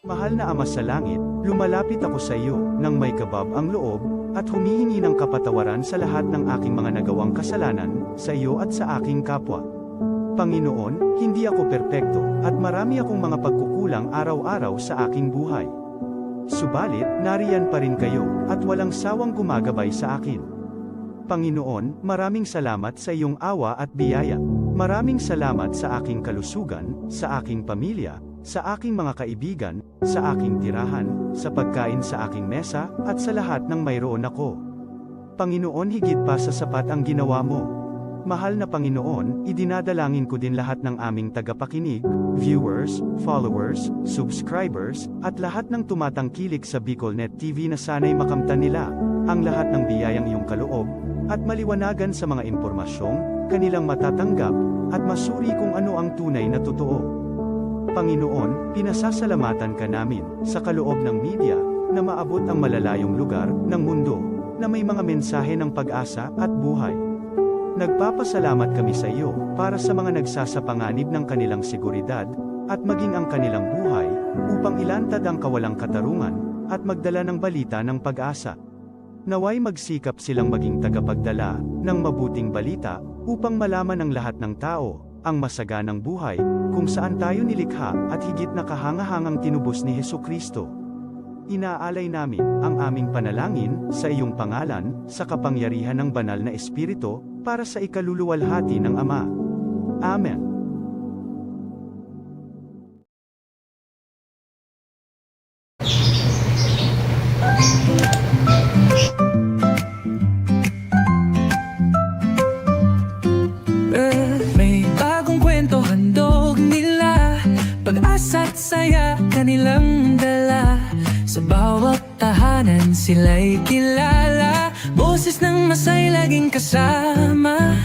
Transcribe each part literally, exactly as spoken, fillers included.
Mahal na Ama sa Langit, lumalapit ako sa iyo nang may kabab ang loob, at humihingi ng kapatawaran sa lahat ng aking mga nagawang kasalanan, sa iyo at sa aking kapwa. Panginoon, hindi ako perpekto, at marami akong mga pagkukulang araw-araw sa aking buhay. Subalit, nariyan pa rin kayo, at walang sawang gumagabay sa akin. Panginoon, maraming salamat sa iyong awa at biyaya. Maraming salamat sa aking kalusugan, sa aking pamilya, sa aking mga kaibigan, sa aking tirahan, sa pagkain sa aking mesa, at sa lahat ng mayroon ako. Panginoon, higit pa sa sapat ang ginawa mo. Mahal na Panginoon, idinadalangin ko din lahat ng aming tagapakinig, viewers, followers, subscribers, at lahat ng tumatangkilik sa BicolNet T V na sana'y makamtan nila ang lahat ng biyayang iyong kaloob, at maliwanagan sa mga impormasyong kanilang matatanggap, at masuri kung ano ang tunay na totoo. Panginoon, pinasasalamatan ka namin sa kaloob ng media na maabot ang malalayong lugar ng mundo na may mga mensahe ng pag-asa at buhay. Nagpapasalamat kami sa iyo para sa mga nagsasapanganib ng kanilang seguridad at maging ang kanilang buhay upang ilantad ang kawalang katarungan at magdala ng balita ng pag-asa. Nawa'y magsikap silang maging tagapagdala ng mabuting balita upang malaman ng lahat ng tao ang masaganang buhay kung saan tayo nilikha at higit na kahangahangang tinubos ni Jesu-Cristo. Inaalay namin ang aming panalangin sa iyong pangalan, sa kapangyarihan ng Banal na Espiritu, para sa ikaluluwalhati ng Ama. Amen. May bagong kwento handog nila, pag-asa at saya kanilang dala. Sa bawat tahanan sila'y kilala, boses ng masay laging kasama.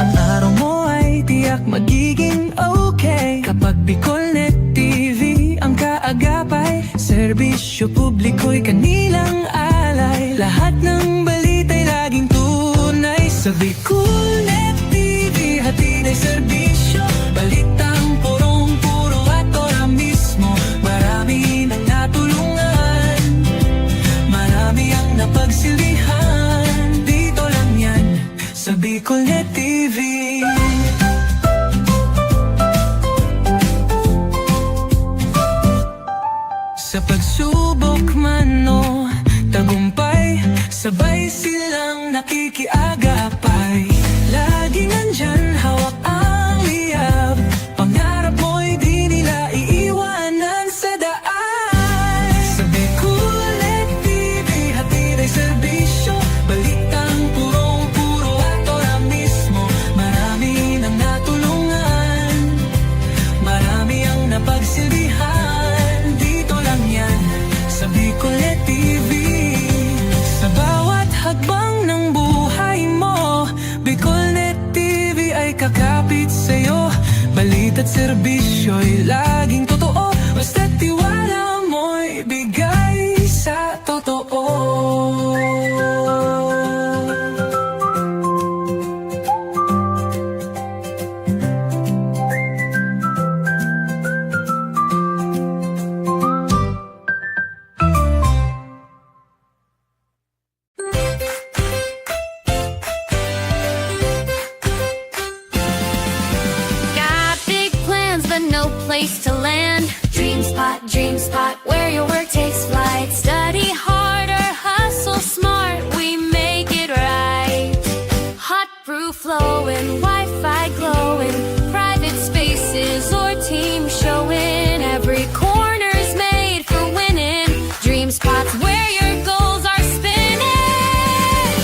Ang araw mo ay tiyak magiging okay kapag BicolNet T V ang kaagapay. Serbisyo publiko'y kanilang alay, lahat ng balita'y laging tunay. Sa BicolNet T V, hatid ay serbisyo, balitang purong-puro at ora mismo. Marami nang natulungan, marami ang napagsilbihan. Dito lang yan, sa BicolNet T V. Sa pagsubok man o tagumpay, sabay silang nakikiagapay. Laging nandyan, hawak ang liyab, pangarap mo'y di nila iiwanan sa daan. Sa BicolNet T V, hatid ay serbisyo, balitang purong-puro at ora mismo. Marami nang natulungan, marami ang napagsilbihan. Dito lang yan, sa BicolNet T V. Sa bawat hakbang ng buhay mo, BicolNet T V ay kakapit sa'yo. Balita't serbisyo'y laging totoo, basta tiwala mo'y bigay sa totoo. Got big plans, but no place to land. Dream spot, dream spot, where your work takes flight. Study hard or hustle smart, we make it right. Hot brew flowing, Wi-Fi glowing, private spaces or team showing. Every corner's made for winning. Dream spots where your goals are spinning.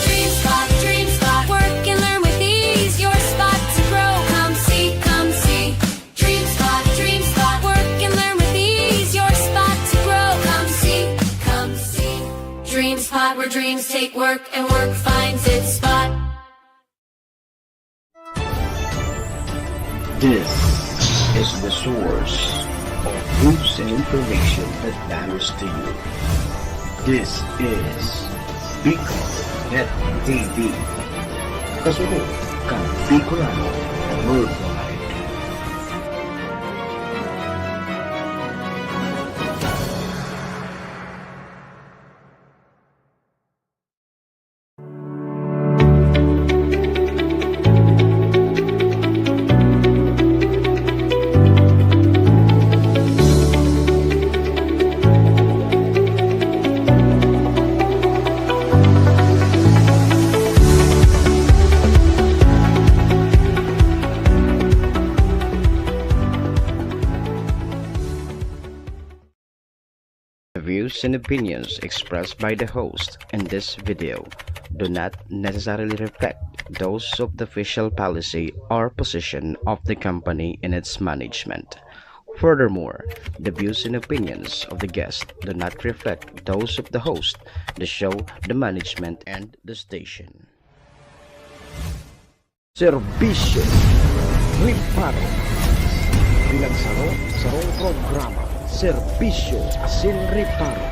Dream spot, dream spot. Work and learn with ease. Your spot to grow. Come see, come see. Dream spot, dream spot. Work and learn with ease. Your spot to grow. Come see, come see. Dream spot where dreams take work and work finds its spot. This is The Source. News and information that matters to you. This is Bicol Net T V. Kasunod kan Bicolano Worldwide. The views and opinions expressed by the host in this video do not necessarily reflect those of the official policy or position of the company and its management. Furthermore, the views and opinions of the guest do not reflect those of the host, the show, the management, and the station. Serbisyo, reparo. Bilang saro, sarong programa, serbisyo asin reparo.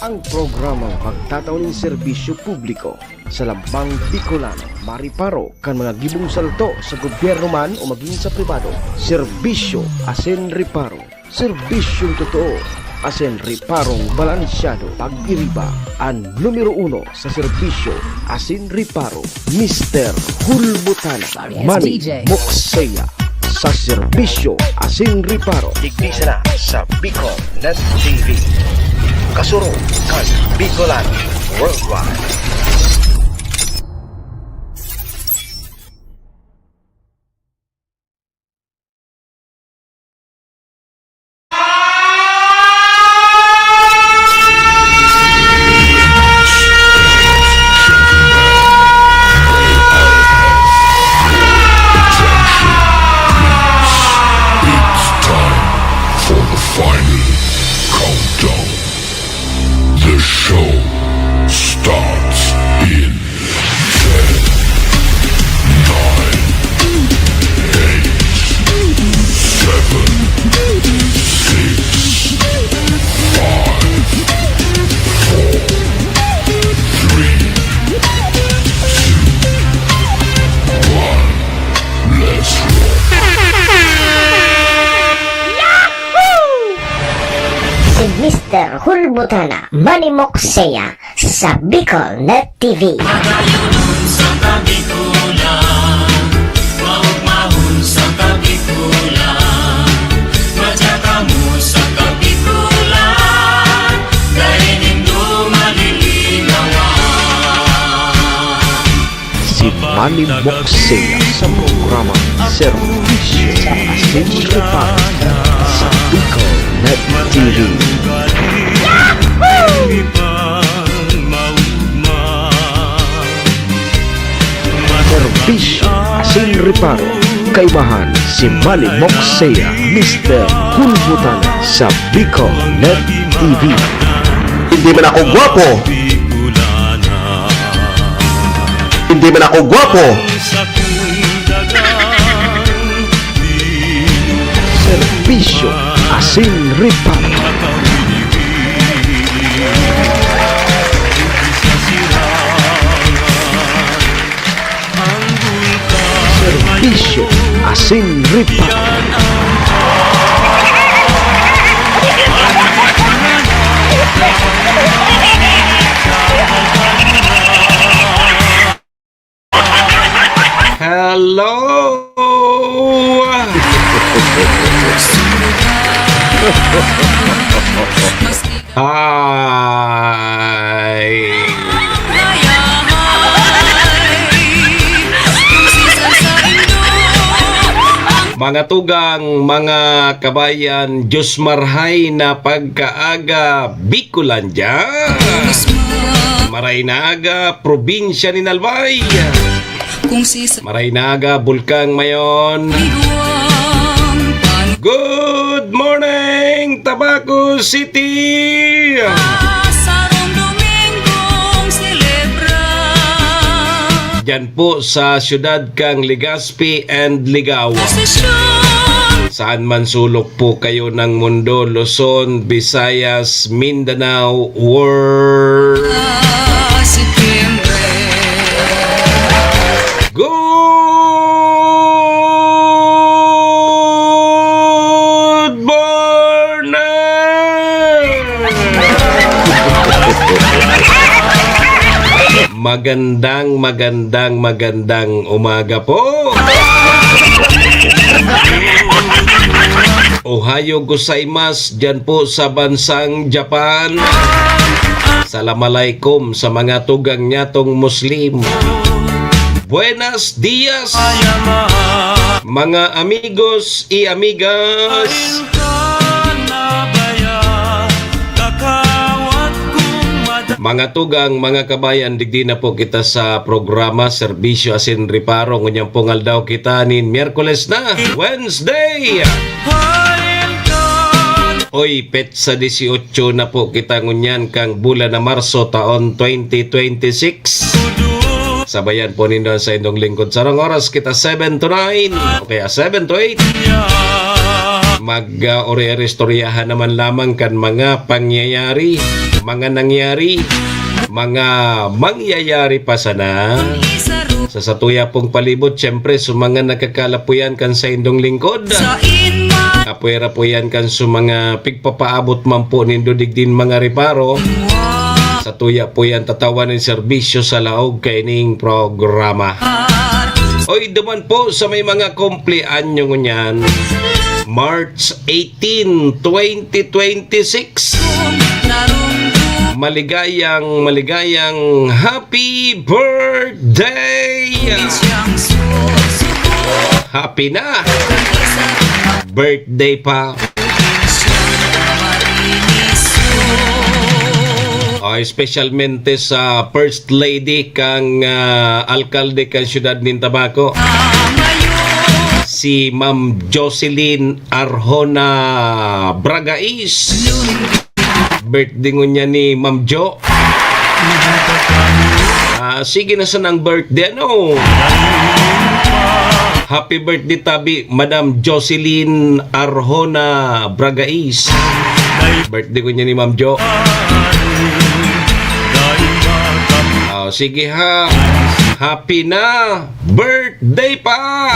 Ang programang magtatao nin serbisyo publiko sa lambang Bicolano, mareparo kan mga gibong salto sa gobyerno man o magin sa pribado. Serbisyo asin reparo. Serbisyong totoo asin reparong balansyado. Pag-iriba an numero uno sa serbisyo asin reparo, Mister Hulbutana. Sorry, it's Manny D J. Moksea sa serbisyo asin reparo. Digdi sana sa Bicol Net T V. Kasurog kan Bicolano Worldwide. It's time for the final countdown. The show starts in ten, nine, eight, seven, six, five, four, three, two, one. Let's rock. Si Mister Hulbutana, Manny Moksea, sa Bicol Net T V. Padayonon sa Kabikulan, maugmahon sa Kabikulan, madya kamo sa Kabikulan, dai nindo malilinawan. Si Manny Moksea sa programa Serbisyo asin Reparo sa Bicol Net T V. Serbisyo asin reparo, kaibahan si Manny Moksea, Mister Hulbutana sa Bicol Net T V. Hindi man ako gwapo. Hindi man ako gwapo. Serbisyo asin reparo. Serbisyo asin reparo. Hello! Hi! Mga tugang, mga kabayan, Diyos marhay na pagkaaga, Bicolandia! Maray na aga, probinsya nin Albay! Kung si sa- Maray na aga, Bulkang Mayon. Liguang pan- Good morning, Tabaco City! Sarong Domingong selebra. Diyan po sa siyudad kang Legazpi and Ligao. Sesyon. Saan man sulok po kayo ng mundo, Luzon, Visayas, Mindanao, or Good morning! Magandang, magandang, magandang umaga po. Ohayo gozaimasu diyan po sa bansang Japan. Salam alaikum sa mga tugang nyatong Muslim. Buenas dias, mga amigos y amigas. Mga tugang, mga kabayan, digdi na po kita sa programa Serbisyo asin Reparo. Ngunyan pong aldaw kita nin Miyerkules na, Wednesday. Oy, petsa dieciocho na po kita ngunyan kang bulan na Marso taon twenty twenty-six. Sabayan po nindo ang saindong lingkod. Sarong oras kita, seven to nine. O kaya seven to eight. Mag, ah, ori-ori istoryahan naman lamang kan mga pangyayari, mga nangyari, mga mangyayari pa sana. Sa satuya pong palibot, siyempre, sa mga nakakalapuyan kan saindong lingkod. Apwera po yan kan sa mga pigpapaabot man po nindo digdin mga reparo. Satuya po yan tatawan nin serbisyo sa laog kaining programa. Oy, duman po sa may mga kumpleanyo ngunyan, March eighteen, twenty twenty-six. Maligayang, maligayang happy birthday! Happy na! Birthday pa! Oh, espesyalmente sa First Lady kang, ah, alkalde kan siyudad nin Tabaco, si Ma'am Jocelyn Arjona Bragais. Birthday ngunyan ni Ma'am Jo. Ah, sige na sanang birthday, ano? Happy birthday, tabi, Madam Jocelyn Arjona Bragais. Birthday ngunyan ni Ma'am Jo. Ah, sige ha. Happy na birthday pa!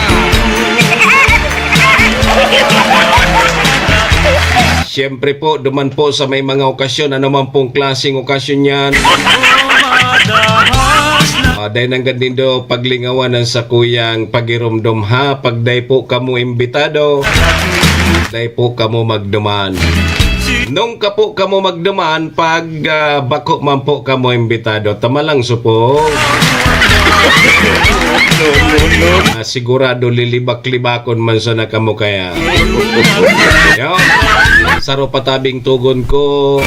Siyempre po, duman po sa may mga okasyon, ano man pong klaseng okasyon yan. Ah, dai nanggad nindo paglingawan ang sakuyang pagiromdom ha. Pag dai po kamo imbitado, dai po kamo magduman. Nung ka po kamo magduman, pag, ah, bako man po kamo imbitado, tamalang supong. Ah, sigurado lilibak-libakon man sana kamo kaya. Yo, saro pa tabing tugon ko.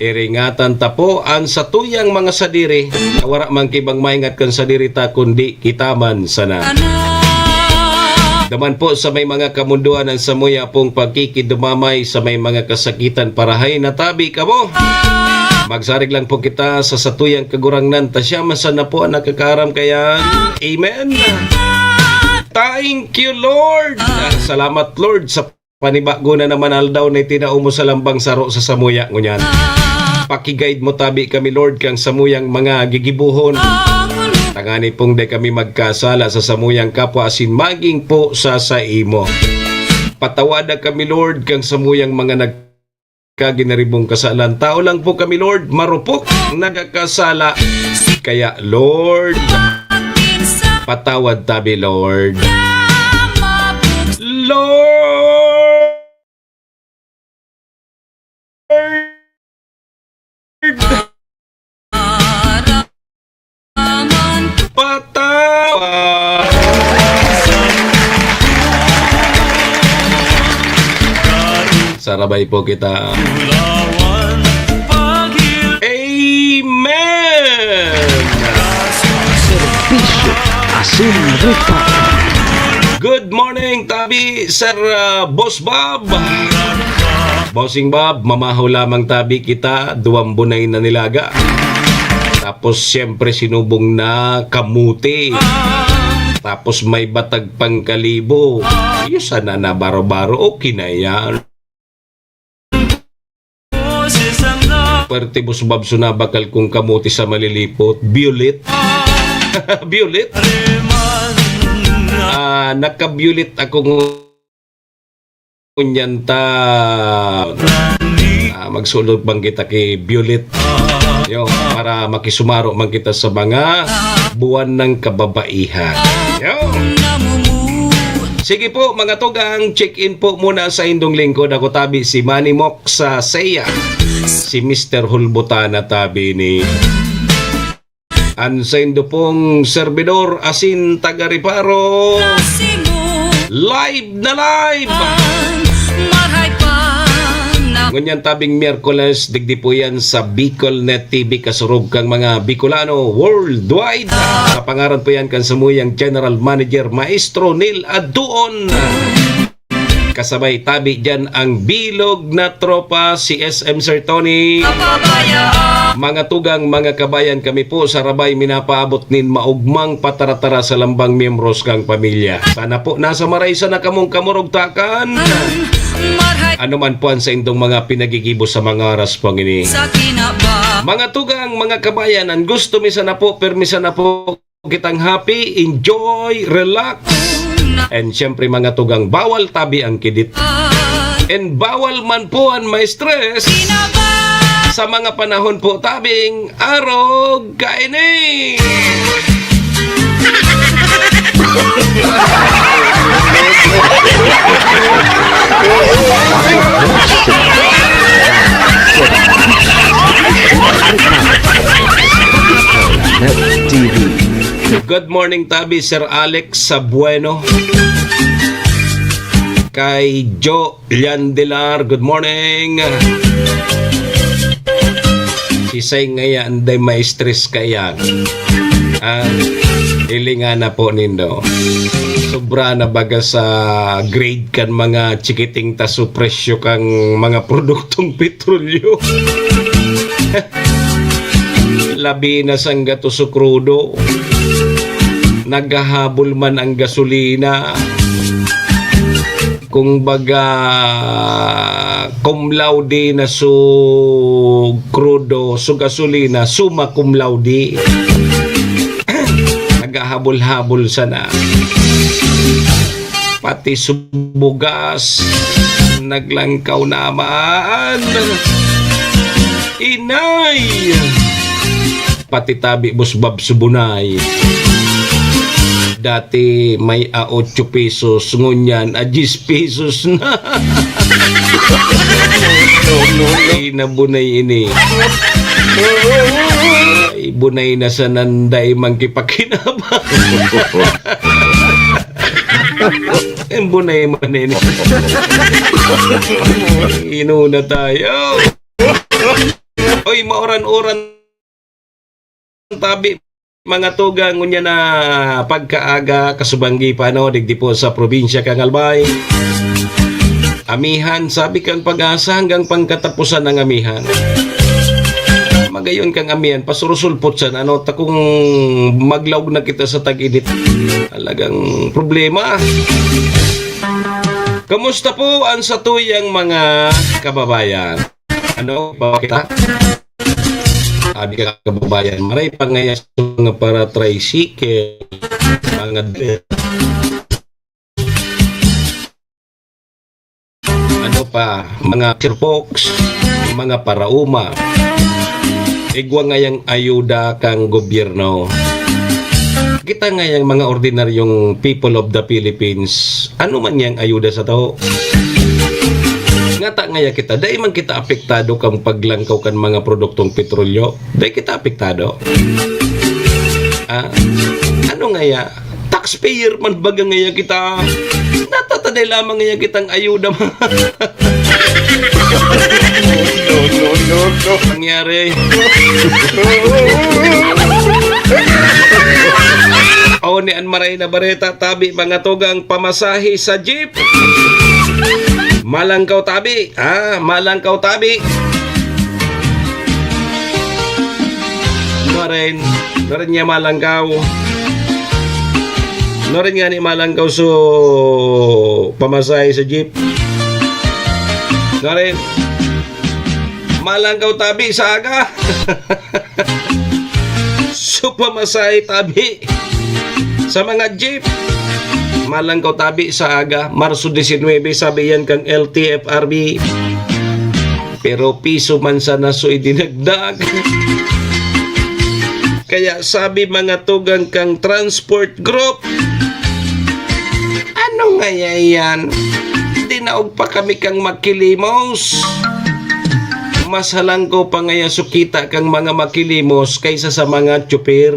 Iringatan ta po an satuyang mga sadiri, na wara man kibang maingat kan sadiri ta, kundi kita man sana. Daman po sa may mga kamundoan an samuya pong pagkikidumamay sa may mga kasakitan, parahay na tabi kamo. Magsarig lang po kita sa satuyang Kagurangnan, ta siya man sana po an nakakaaram kayan. Amen. Thank you, Lord. Salamat, Lord, sa panibago na naman aldaw na itinao mo sa lambang saro sa samuya ngunyan. Paki-guide mo tabi kami, Lord, kang samuyang mga gigibohon. Tangani pong dai kami magkasala sa samuyang kapwa asin maging po sa saimo. Patawada kami, Lord, kang samuyang mga nagkaginaribong kasalan. Tao lang po kami, Lord, marupok, nagkakasala. Kaya, Lord, patawad tabi, Lord. Lord! Patawad. Sarabay po kita. Amen! Serbisyo asin rupa. Good morning, tabi, Sir, ah, Boss Bob. Bossing Bob, mamahaw lamang tabi kita, duwang bunay na nilaga. Tapos, siyempre, sinubong na kamuti. Tapos may batag pang kalibo. Iyo sana na baro-baro, okay na yan. Pwerte, Boss Babs, na bakal kong kamote sa malilipot. Violet. Violet. Ah, naka-violet ako ngunyan ta. Ah, magsulod man kita ki Violet. Yo, para makisumaro man kita sa mga buwan ng kababaihan. Yo. Sige po, mga tugang, check-in po muna sa indong lingkod. Ako tabi si Manny Mok sa Seya. Si Mister Hulbutana tabi ni an saindo pong serbidor asin taga-reparo. Live na live! Ngunyan tabing Miyerkules, digdi po yan sa Bicol Net T V, kasurog kang mga Bicolano worldwide. Sa pangaran po yan kan samuyang General Manager, Maestro Neil Aduon. Kasabay tabi dyan ang bilog na tropa, si S M Sir Tony. Mga tugang, mga kabayan, kami po sa Rabay minapaabot nin maugmang pataratara sa lambang miyembros kang pamilya. Sana po nasa maray sana kamong kamurugtakan. Ano man po ang saindong mga pinagigibo sa mga oras pong ini. Mga tugang, mga kabayan, an gusto mi sana po, pirmi sana po kitang happy, enjoy, relax. And syempre, mga tugang, bawal tabi ang kidit. And bawal man po an ma-stress sa mga panahon po tabing arog kaini. Net T V. Good morning, tabi, Sir Alex sa Bueno. Kay Jo Llandelar, good morning. Si Say ngaya, anday ma-stress ka yan. Ah, hilinga na po nindo. Sobra na baga sa grade kan mga chikiting taso presyo kang mga produktong petrolyo. Labi na sangga to su krudo. Naghahabol man ang gasolina. Kung baga, cum laude na su krudo, su gasolina, summa cum laude. Naghahabol-habol sana. Pati su bugas, naglangkaw naman. Inay! Pati tabi, Boss Bab, su bunay. Dati may a otso pesos, ngunyan a diyes pesos na. Ay, nabunay ini. Ay, bunay na sa nanday mangkipakinabang. Ang bunay man ini. Inuna tayo. Oy, mauran-uran tabi, mga tugang, ngunyan na pagkaaga, kasubanggi pa, ano, digdi po sa probinsya kang Albay. Amihan, sabi kang Pag-asa, hanggang pangkatapusan ng amihan. Magayon kang amihan, pasurusulpot san, ano, ta kung maglaog na kita sa tag-init. Talagang problema. Kamusta po ang satuyang mga kababayan? Ano, pa kita? Sabi ka, kababayan, maray pa ngaya sa mga para-tricycle, mga ano pa, mga sirpoks, mga parauma. Igwa ngayang ayuda kang gobyerno. Kita ngayang mga ordinaryong people of the Philippines, ano man yang ayuda sa tao? Ngata ngaya kita, dai man kita apektado kan paglangkaw kan mga produktong petrolyo. Dai kita apektado. Ah, ano ngaya? Taxpayer man baga ngaya kita. Natataday lamang ngaya kitang ayuda. No, no, no, no. Nangyari. O, ni an maray na bareta, tabi, mga tugang, pamasahe sa jeep. Malangkaw tabi, ah, malangkaw tabi. Maren, maren niya malangkaw. Nuarin ngani malangkaw so pamasahe sa jeep. Nuarin, malangkaw tabi sa aga. So pamasahe tabi sa mga jeep. Malangkaw tabi sa aga, Marso disinwebe, sabi yan kang L T F R B. Pero piso man sana so idinagdag. Kaya sabi mga tugang kang transport group, "Ano ngaya yan? Dinaog pa kami kang makilimos." Mas halangkaw pa ngaya so kita kang mga makilimos kaysa sa mga tsuper.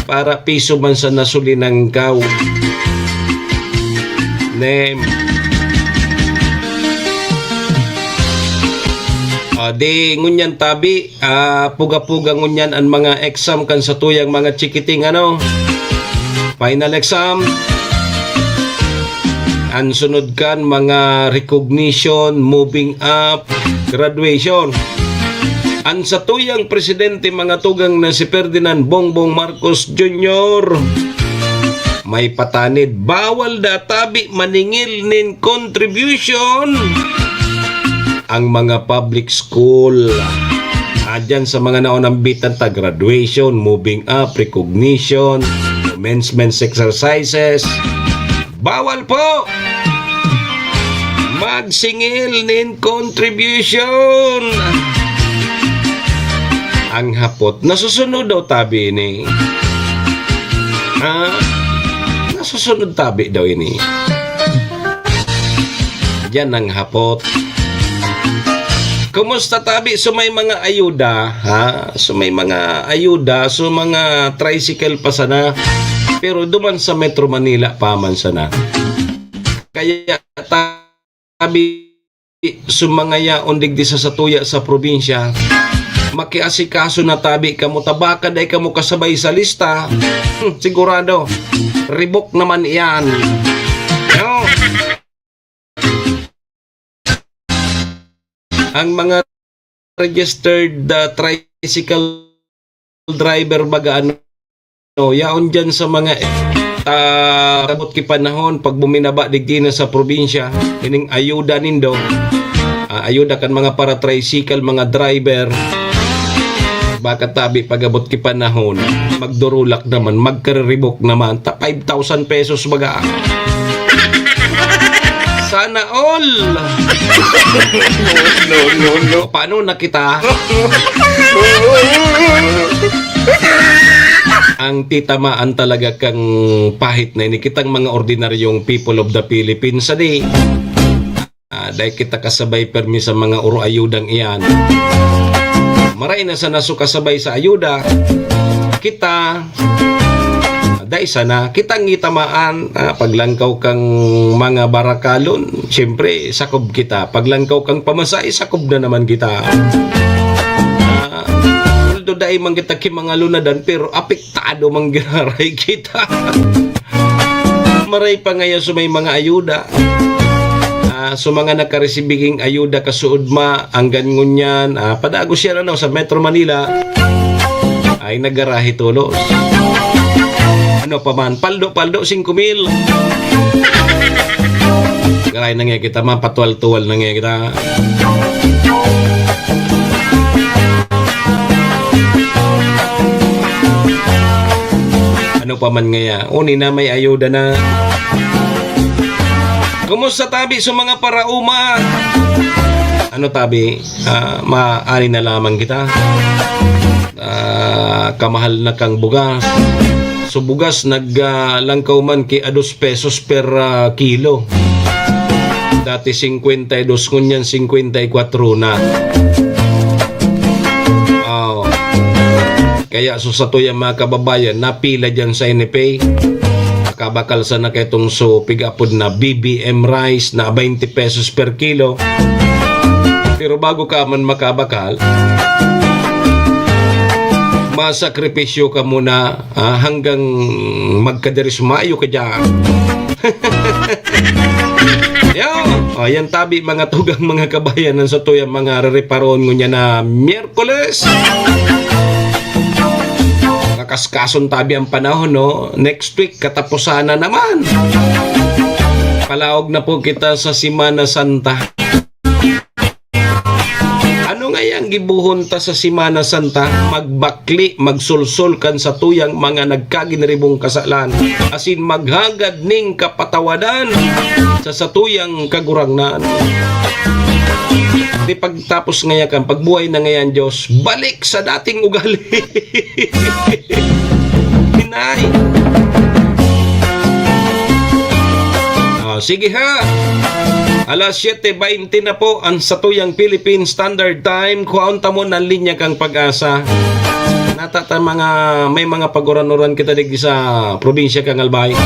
Para piso man sana so linangkaw. Nem. Ah, di ngunyan tabi, ah, puga-puga ngunyan an mga exam kan satuyang mga chikiting, ano, final exam. An sunod kan mga recognition, moving up, graduation. An satuyang presidente, mga tugang, na si Ferdinand Bongbong Marcos Junior, may patanid, bawal da tabi maningil nin contribution ang mga public school. Ah, dyan sa mga naunambitan ta, graduation, moving up, recognition, commencement exercises. Bawal po magsingil nin contribution. Ang hapot, nasusunod daw tabi ini. Ha? Nasusunod tabi daw ini. Yan ang hapot. Kumusta tabi? So may mga ayuda, ha? So may mga ayuda, so mga tricycle pa sana. Pero duman sa Metro Manila pa man sana. Kaya tabi, so mga yaon digdi sa satuya sa probinsya, makiasikaso na tabi kamo, ta baka dai kamo kasabay sa lista. Hmm, sigurado, ribok naman iyan. No? Ang mga registered, ah, tricycle driver baga, ano, yaon dyan sa mga, ah, abot ki panahon, pag buminaba digdi na sa probinsya, ining ayuda nindo, ah, ayuda kan mga para-tricycle, mga driver, baka tabi pag-abot ki panahon, magdurulak naman, magkariribok naman, ta five thousand pesos baga. Sana all! No, no, no. Paano na kita? Ang titamaan talaga kang pahit na ini, kitang mga ordinaryong people of the Philippines, sadi. Ah, dai kita kasabay permi sa mga uro-ayudang iyan. Maray na sana so kasabay sa ayuda, kita, dai sana, kitang ngitamaan, ah, paglangkaw kang mga barakalon. Siyempre, sakob kita. Paglangkaw kang pamasahe, sakob na naman kita. Ah, although dai man kita ki mga lunadan, pero apektado man giraray kita. Maray pa ngaya so may mga ayuda. Ah, so mga nakaresibiging ayuda kasuodma, anggan ngunyan, ah, padagos yan, ano, sa Metro Manila, ay naggarahe tolos. Ano pa man, paldo-paldo, singko mil. Garay na nga kita, mapatuwal-tuwal na nga kita. Ano pa man ngaya? Uni na may ayuda na. Kumusta tabi sa mga parauma? Ano tabi? Ah, maani na lamang kita. Ah, kamahal na kang bugas. So, bugas nag, ah, langkaw man ki a dos pesos per, ah, kilo. Dati singkwenta y dos, ngunyan singkwenta y kwatro na. Oh. Kaya so satuyang mga kababayan, napila dyan sa N F A. Makabakal sana kaitong so pig-apod na B B M rice na twenty pesos per kilo. Pero bago ka man makabakal, masakripisyo ka muna, ah, hanggang magkadiri sumayo ka dyan. Yo, o, yan tabi, mga tugang, mga kabayan, ang satuyang mga rereparon ngunyan na Miyerkules. Mga Kaskason tabi ang panahon, no? Next week, katapusan na naman. Palaog na po kita sa Semana Santa. Ano ngayang gibohon ta sa Semana Santa? Magbakli, magsulsol kan satuyang mga nagkaginiribong kasalan, asin maghagad ning kapatawadan sa satuyang Kagurangnan. Di pagtapos ngaya kan, pagbuhay na ngayan, Diyos, balik sa dating ugali. Hinay. Ah, sige ha. Alas siyete baynte na po ang satuyang Philippine Standard Time. Kuhaon ta mo ng linya kang Pag-asa. Nata ta mga, may mga paguran-uran kita digdi sa probinsya kang Albay.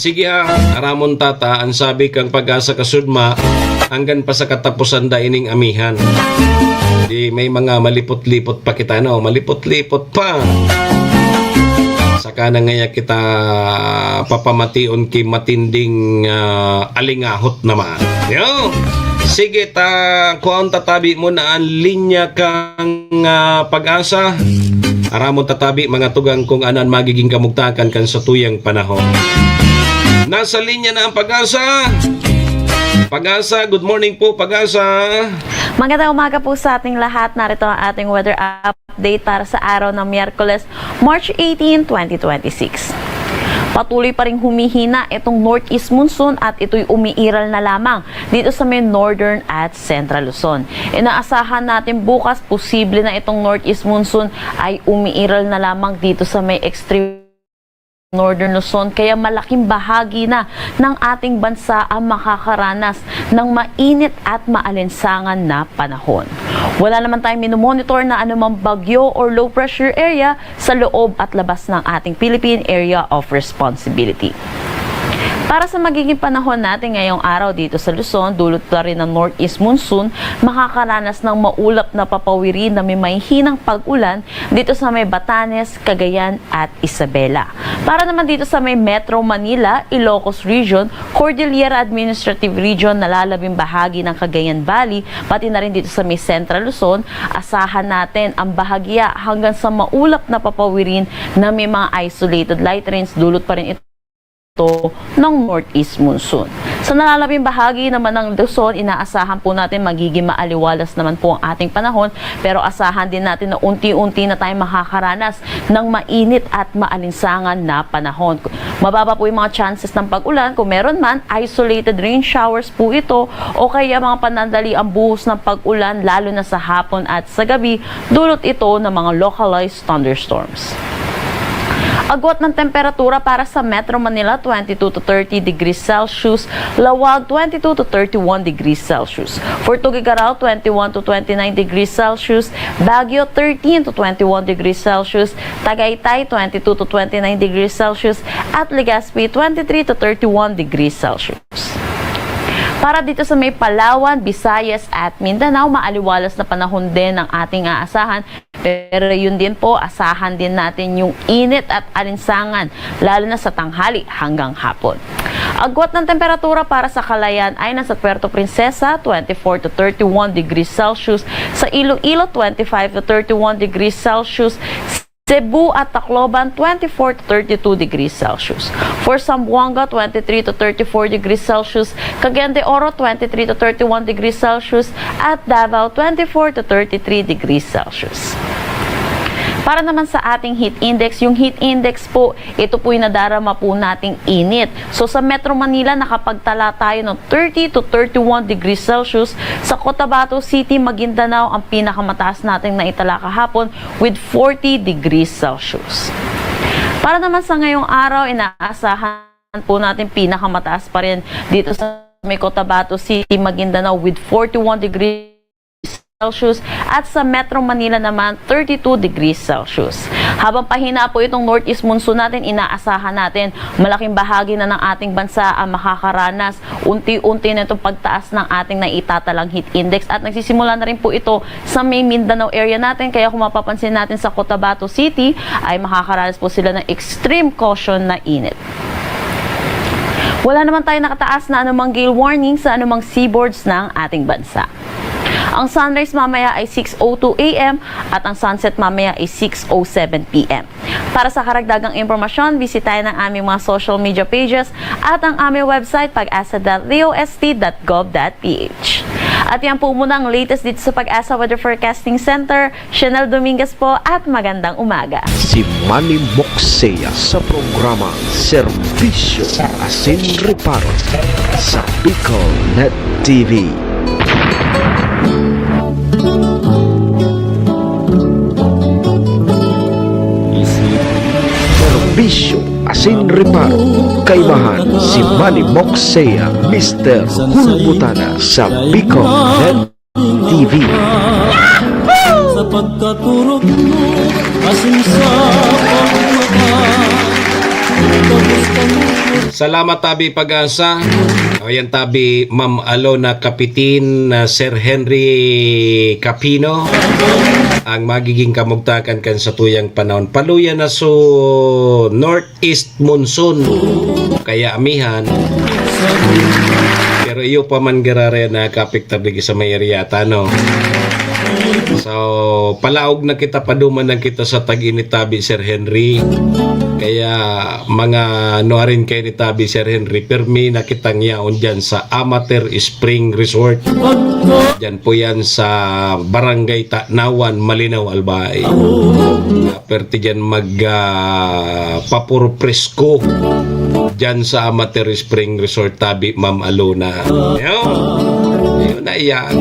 Sige ha, aramon ta ta, ang sabi kang Pag-asa kasudma, hanggan pa sa katapusan da ining amihan. Di may mga malipot-lipot pa kita, no? Malipot-lipot pa. Saka na ngaya kita papamation ki matinding, ah, alingahot naman. Yo! Sige ta, kuhaon ta tabi mo na ang linya kang, ah, Pag-asa. Aramon ta tabi, mga tugang, kung ano ang magiging kamugtakan kan satuyang panahon. Nasa linya na ang Pag-asa. Pag-asa, good morning po, Pag-asa. Magandang umaga po sa ating lahat. Narito ang ating weather update para sa araw ng Miyerkules, March eighteen, twenty twenty-six. Patuloy pa ring humihina itong northeast monsoon at ito'y umiiral na lamang dito sa may northern at central Luzon. Inaasahan natin bukas, posible na itong northeast monsoon ay umiiral na lamang dito sa may extreme northern Luzon, kaya malaking bahagi na ng ating bansa ang makakaranas ng mainit at maalinsangan na panahon. Wala naman tayong minomonitor na anumang bagyo or low pressure area sa loob at labas ng ating Philippine Area of Responsibility. Para sa magiging panahon natin ngayong araw dito sa Luzon, dulot pa rin ng northeast monsoon, makakaranas ng maulap na papawiri na may mahihinang pag-ulan dito sa may Batanes, Cagayan at Isabela. Para naman dito sa may Metro Manila, Ilocos Region, Cordillera Administrative Region, nalalabing bahagi ng Cagayan Valley, pati na rin dito sa may Central Luzon, asahan natin ang bahagya hanggang sa maulap na papawirin na may mga isolated light rains, dulot pa rin ito ng northeast monsoon. Sa nalalabing bahagi naman ng Luzon, inaasahan po natin magiging maaliwalas naman po ang ating panahon, pero asahan din natin na unti-unti na tayong makakaranas ng mainit at maalinsangan na panahon. Mababa po yung mga chances ng pag-ulan. Kung meron man, isolated rain showers po ito o kaya mga panandaliang buhos ng pag-ulan, lalo na sa hapon at sa gabi, dulot ito ng mga localized thunderstorms. Agwat ng temperatura para sa Metro Manila, twenty-two to thirty degrees Celsius. Laoag, twenty-two to thirty-one degrees Celsius. For Tuguegarao, twenty-one to twenty-nine degrees Celsius. Baguio, thirteen to twenty-one degrees Celsius. Tagaytay, twenty-two to twenty-nine degrees Celsius. At Legazpi, twenty-three to thirty-one degrees Celsius. Para dito sa may Palawan, Visayas at Mindanao, maaliwalas na panahon din ang ating aasahan. Pero yun din po, asahan din natin yung init at alinsangan, lalo na sa tanghali hanggang hapon. Agwat ng temperatura para sa Calayan ay nasa Puerto Princesa, twenty-four to thirty-one degrees Celsius, sa Iloilo, twenty-five to thirty-one degrees Celsius, Cebu at Tacloban, twenty-four to thirty-two degrees Celsius. For Zamboanga, twenty-three to thirty-four degrees Celsius. Cagayan de Oro, twenty-three to thirty-one degrees Celsius. At Davao, twenty-four to thirty-three degrees Celsius. Para naman sa ating heat index, yung heat index po, ito po yung nadarama po nating init. So sa Metro Manila, nakapagtala tayo ng thirty to thirty-one degrees Celsius. Sa Cotabato City, Maguindanao, ang pinakamataas nating naitala kahapon with forty degrees Celsius. Para naman sa ngayong araw, inaasahan po natin pinakamataas pa rin dito sa may Cotabato City, Maguindanao with forty-one degrees Celsius at sa Metro Manila naman thirty-two degrees Celsius. Habang pahina po itong northeast monsoon natin, inaasahan natin malaking bahagi na ng ating bansa ang makakaranas unti-unti na itong pagtaas ng ating naitatalang heat index at nagsisimula na rin po ito sa may Mindanao area natin. Kaya kung mapapansin natin sa Cotabato City ay makakaranas po sila ng extreme caution na init. Wala naman tayo nakataas na anumang gale warning sa anumang seaboards ng ating bansa. Ang sunrise mamaya ay six oh two A M at ang sunset mamaya ay six oh seven P M. Para sa karagdagang impormasyon, bisitahin ang aming mga social media pages at ang aming website, pag asa dot D O S T dot gov dot P H. At yan po muna ang latest dito sa Pag-asa Weather Forecasting Center. Chanel Dominguez po at magandang umaga. Si Manny Moxea sa programa Serbisyo Asin Reparo sa Bicol Net T V. Serbisyo Asin Reparo. Kaibahan si Manny Moxea, Mister Hulbutana sa Bicol Net T V. Sa pagkaturog mo, asin sa pagmata. Tapos kami Salamat, Tabi Pag-asa. O yan, Tabi, Ma'am Alona Kapitin, na Sir Henry Capino, ang magiging kamugtakan kan satuyang panahon. Paluya na so northeast monsoon. Kaya amihan. Pero iyo pa man giraray na kaapektar digi sa may area ta, no? So, palaog na kita, paduman na kita sa tag-init, Tabi, Sir Henry. Kaya mga nuarin kayo ni Tabi, Sir Henry, permi na kitang yaon dyan sa Amateur Spring Resort. Dyan po yan sa Barangay Tanawan, Malinaw, Albay. Perti dyan mag, ah, papuro presko dyan sa Amateur Spring Resort, Tabi, Ma'am Alona. Yun. Yun na iyan.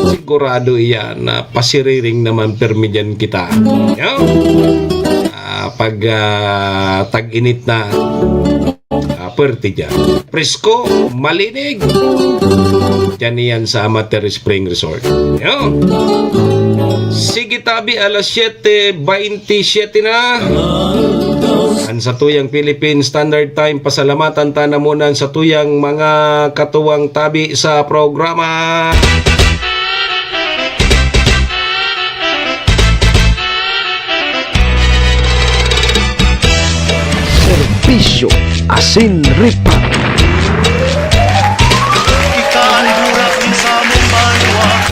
Sigurado iyan na pasiriring naman permi dyan kita. Yun. Ah, pag, ah, tag-init na, ah, pwerte dyan. Presko, malinig. Dyan iyan sa Amateur Spring Resort. Yun. Sige, Tabi, alas siyete baynte siyete na. An satuyang Philippine Standard Time, pasalamatan ta na muna an satuyang mga katuwang, Tabi, sa programa. Serbisyo asin reparo.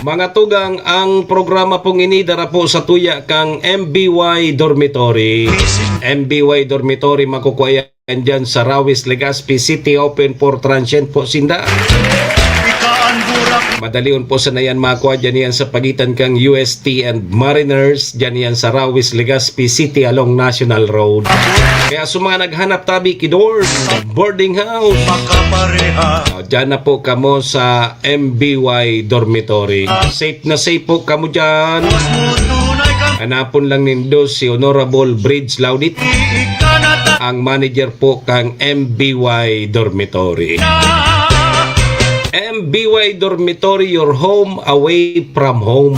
Mga tugang, ang programa pong ini dara po sa tuya kang M B Y Dormitory. M B Y Dormitory, makukuha yan dyan sa Rawis, Legazpi City, open for transient po sinda. Madalion po sana yan makuha, dyan yan sa pagitan kang U S T and Mariners, dyan yan sa Rawis, Legazpi City along National Road. Kaya sa mga naghanap, Tabi, ki dorm, boarding house, o, dyan na po kamo sa M B Y Dormitory. Safe na safe po kamo dyan. Hanapon lang nindo si Honorable Bridge Laudit, ang manager po kang M B Y Dormitory. M B Y Dormitory, your home away from home.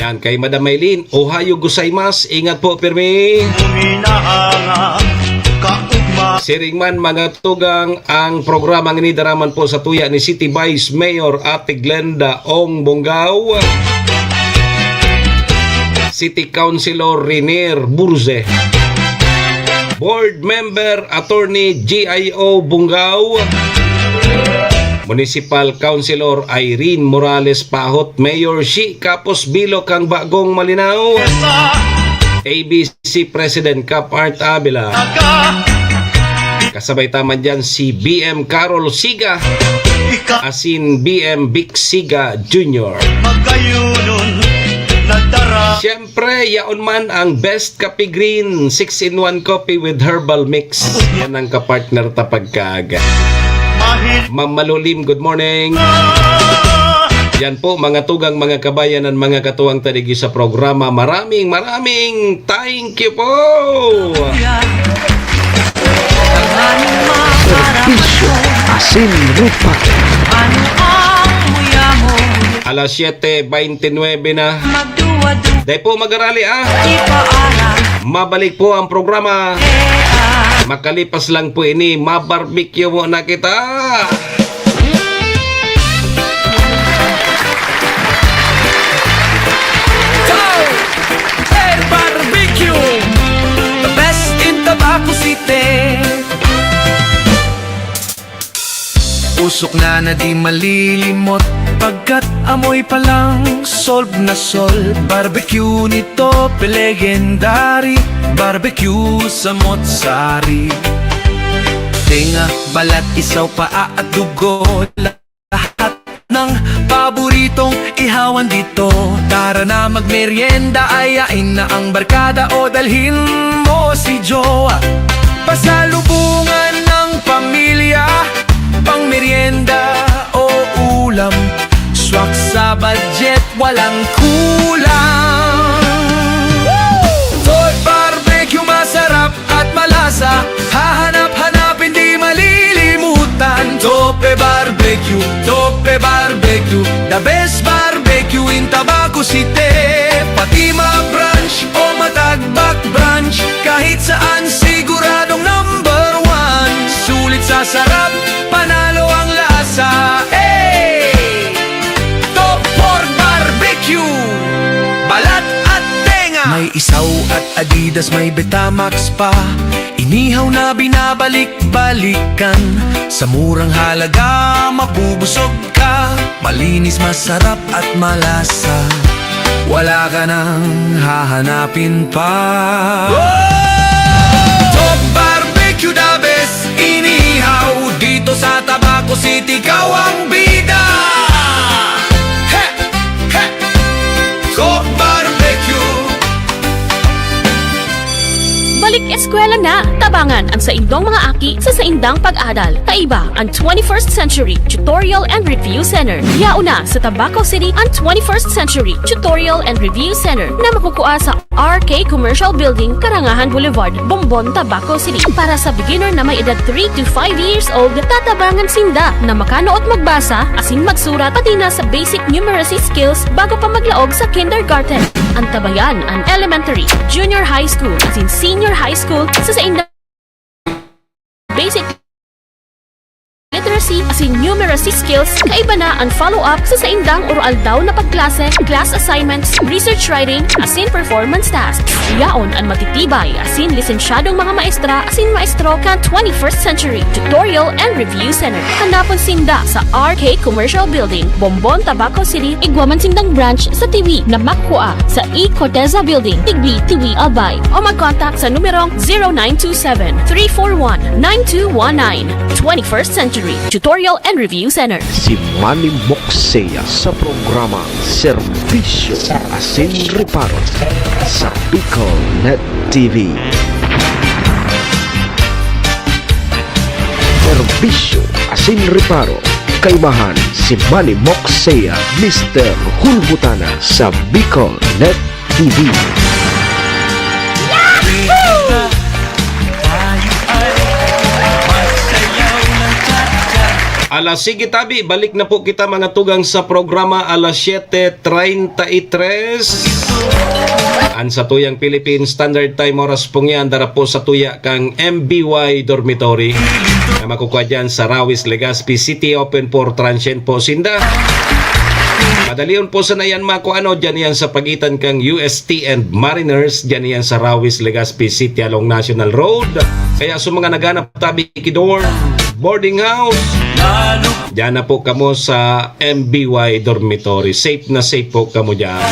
Yan, kay Madam Maylin, Ohayo gozaimasu, ingat po, pirmi. Siring man, mga tugang, ang programang ini dara man po sa tuya ni City Vice Mayor Ate Glenda Ong Bongao, City Councilor Renier Burze, Board Member Attorney G I O Bongao, Municipal Councilor Irene Morales Pahot, Mayor Shi Kapos Bilo kang Bagong Malinao, A B C President Cap Art Avila. Kasabay ta man dyan si B M Carol Siga, asin B M Vic Siga Junior. Siyempre, yaon man ang Best Kape Green, six-in-one coffee with herbal mix. Yan ang kapartner ta pagkaaga. Ma'am Malulim, good morning. Yan po, mga tugang, mga kabayan, ang mga katuwang ta digi sa programa. Maraming, maraming thank you po. Serbisyo asin reparo. Alas siyete baynte nuebe na. Dai po magarali, ah. Mabalik po ang programa. Makalipas lang po ini, mabarbecue muna kita. Go! Hey, Barbecue! The best in Tabaco City! Sukna na di malilimot, pagkat amoy pa lang solve na solve. Barbecue ni Tope, legendary. Barbecue sa Motsari. Tenga, balat, isaw, paa at dugo, lahat ng paboritong ihawan dito. Tara na magmerienda, ayain na ang barkada o dalhin mo si jowa. Pasalubungan ng pamilya, pang merienda o ulam. Swak sa budget, walang kulang. Toy Barbecue, masarap at malasa. Hahanap-hanapin, di malilimutan. Tope Barbecue, Tope Barbecue, the best barbecue in Tabaco City. Pati ma-brunch o matagbak brunch, kahit saan siguradong number one. Sulit sa sarap, panalo ang lasa. Hey! Top Pork Barbecue! Balat at tenga! May isaw at Adidas, may Betamax pa. Inihaw na binabalik-balikan. Sa murang halaga, mabubusog ka. Malinis, masarap at malasa. Wala ka nang hahanapin pa. Top Barbecue, the best inihaw. Dito sa Tabaco City, ikaw ang bida. He! He! Top Barbecue. Balik eskwela na! Tabangan ang saindong mga aki sa saindang pag-adal. Kaiba ang twenty-first Century Tutorial and Review Center. Yaon na sa Tabaco City ang twenty-first Century Tutorial and Review Center na makukua sa R K Commercial Building, Karangahan Boulevard, Bombon, Tabaco City. Para sa beginner na may edad three to five years old, tatabangan sinda na makanuot magbasa asin magsurat, pati na sa basic numeracy skills bago pa maglaog sa kindergarten. Antabayan an elementary, junior high school, asin senior high school sa saindang basic literacy asin numeracy skills. Kaiba na an follow-up sa saindang oro-aldaw na pagklase, class assignments, research writing, asin performance tasks. Yaon an matitibay asin lisensyadong mga maestra asin maestro kan twenty-first Century Tutorial and Review Center. Hanapon sinda sa R K Commercial Building, Bombon, Tabaco City. Igwa man sindang branch sa Tiwi na makukua sa E Corteza Building, Tigbi, Tiwi, Albay, o mag-contact sa numerong zero nine two seven, three four one, nine two one nine. Twenty-first Century Tutorial and Review Center. Si Manny Moksea sa programa Serbisyo asin Reparo sa Bicol Net T V. Serbisyo asin reparo, kaibahan si Manny Moksea, Mister Hulbutana sa Bicol Net T V. Alas sige tabi, balik na po kita, mga tugang, sa programa alas siyete treinta y tres. An satuyang Philippine Standard Time, oras pong yan, dara po sa tuya kang M B Y Dormitory na makukua dyan sa Rawis, Legazpi City. Open for transient po sinda. Madalion po sana yan makuano, dyan yan sa pagitan kang U S T and Mariners, dyan yan sa Rawis, Legazpi City along National Road. Kaya sa mga naghanap tabi ki dorm, boarding house, dyan na po kamo sa M B Y Dormitory. Safe na safe po kamo dyan.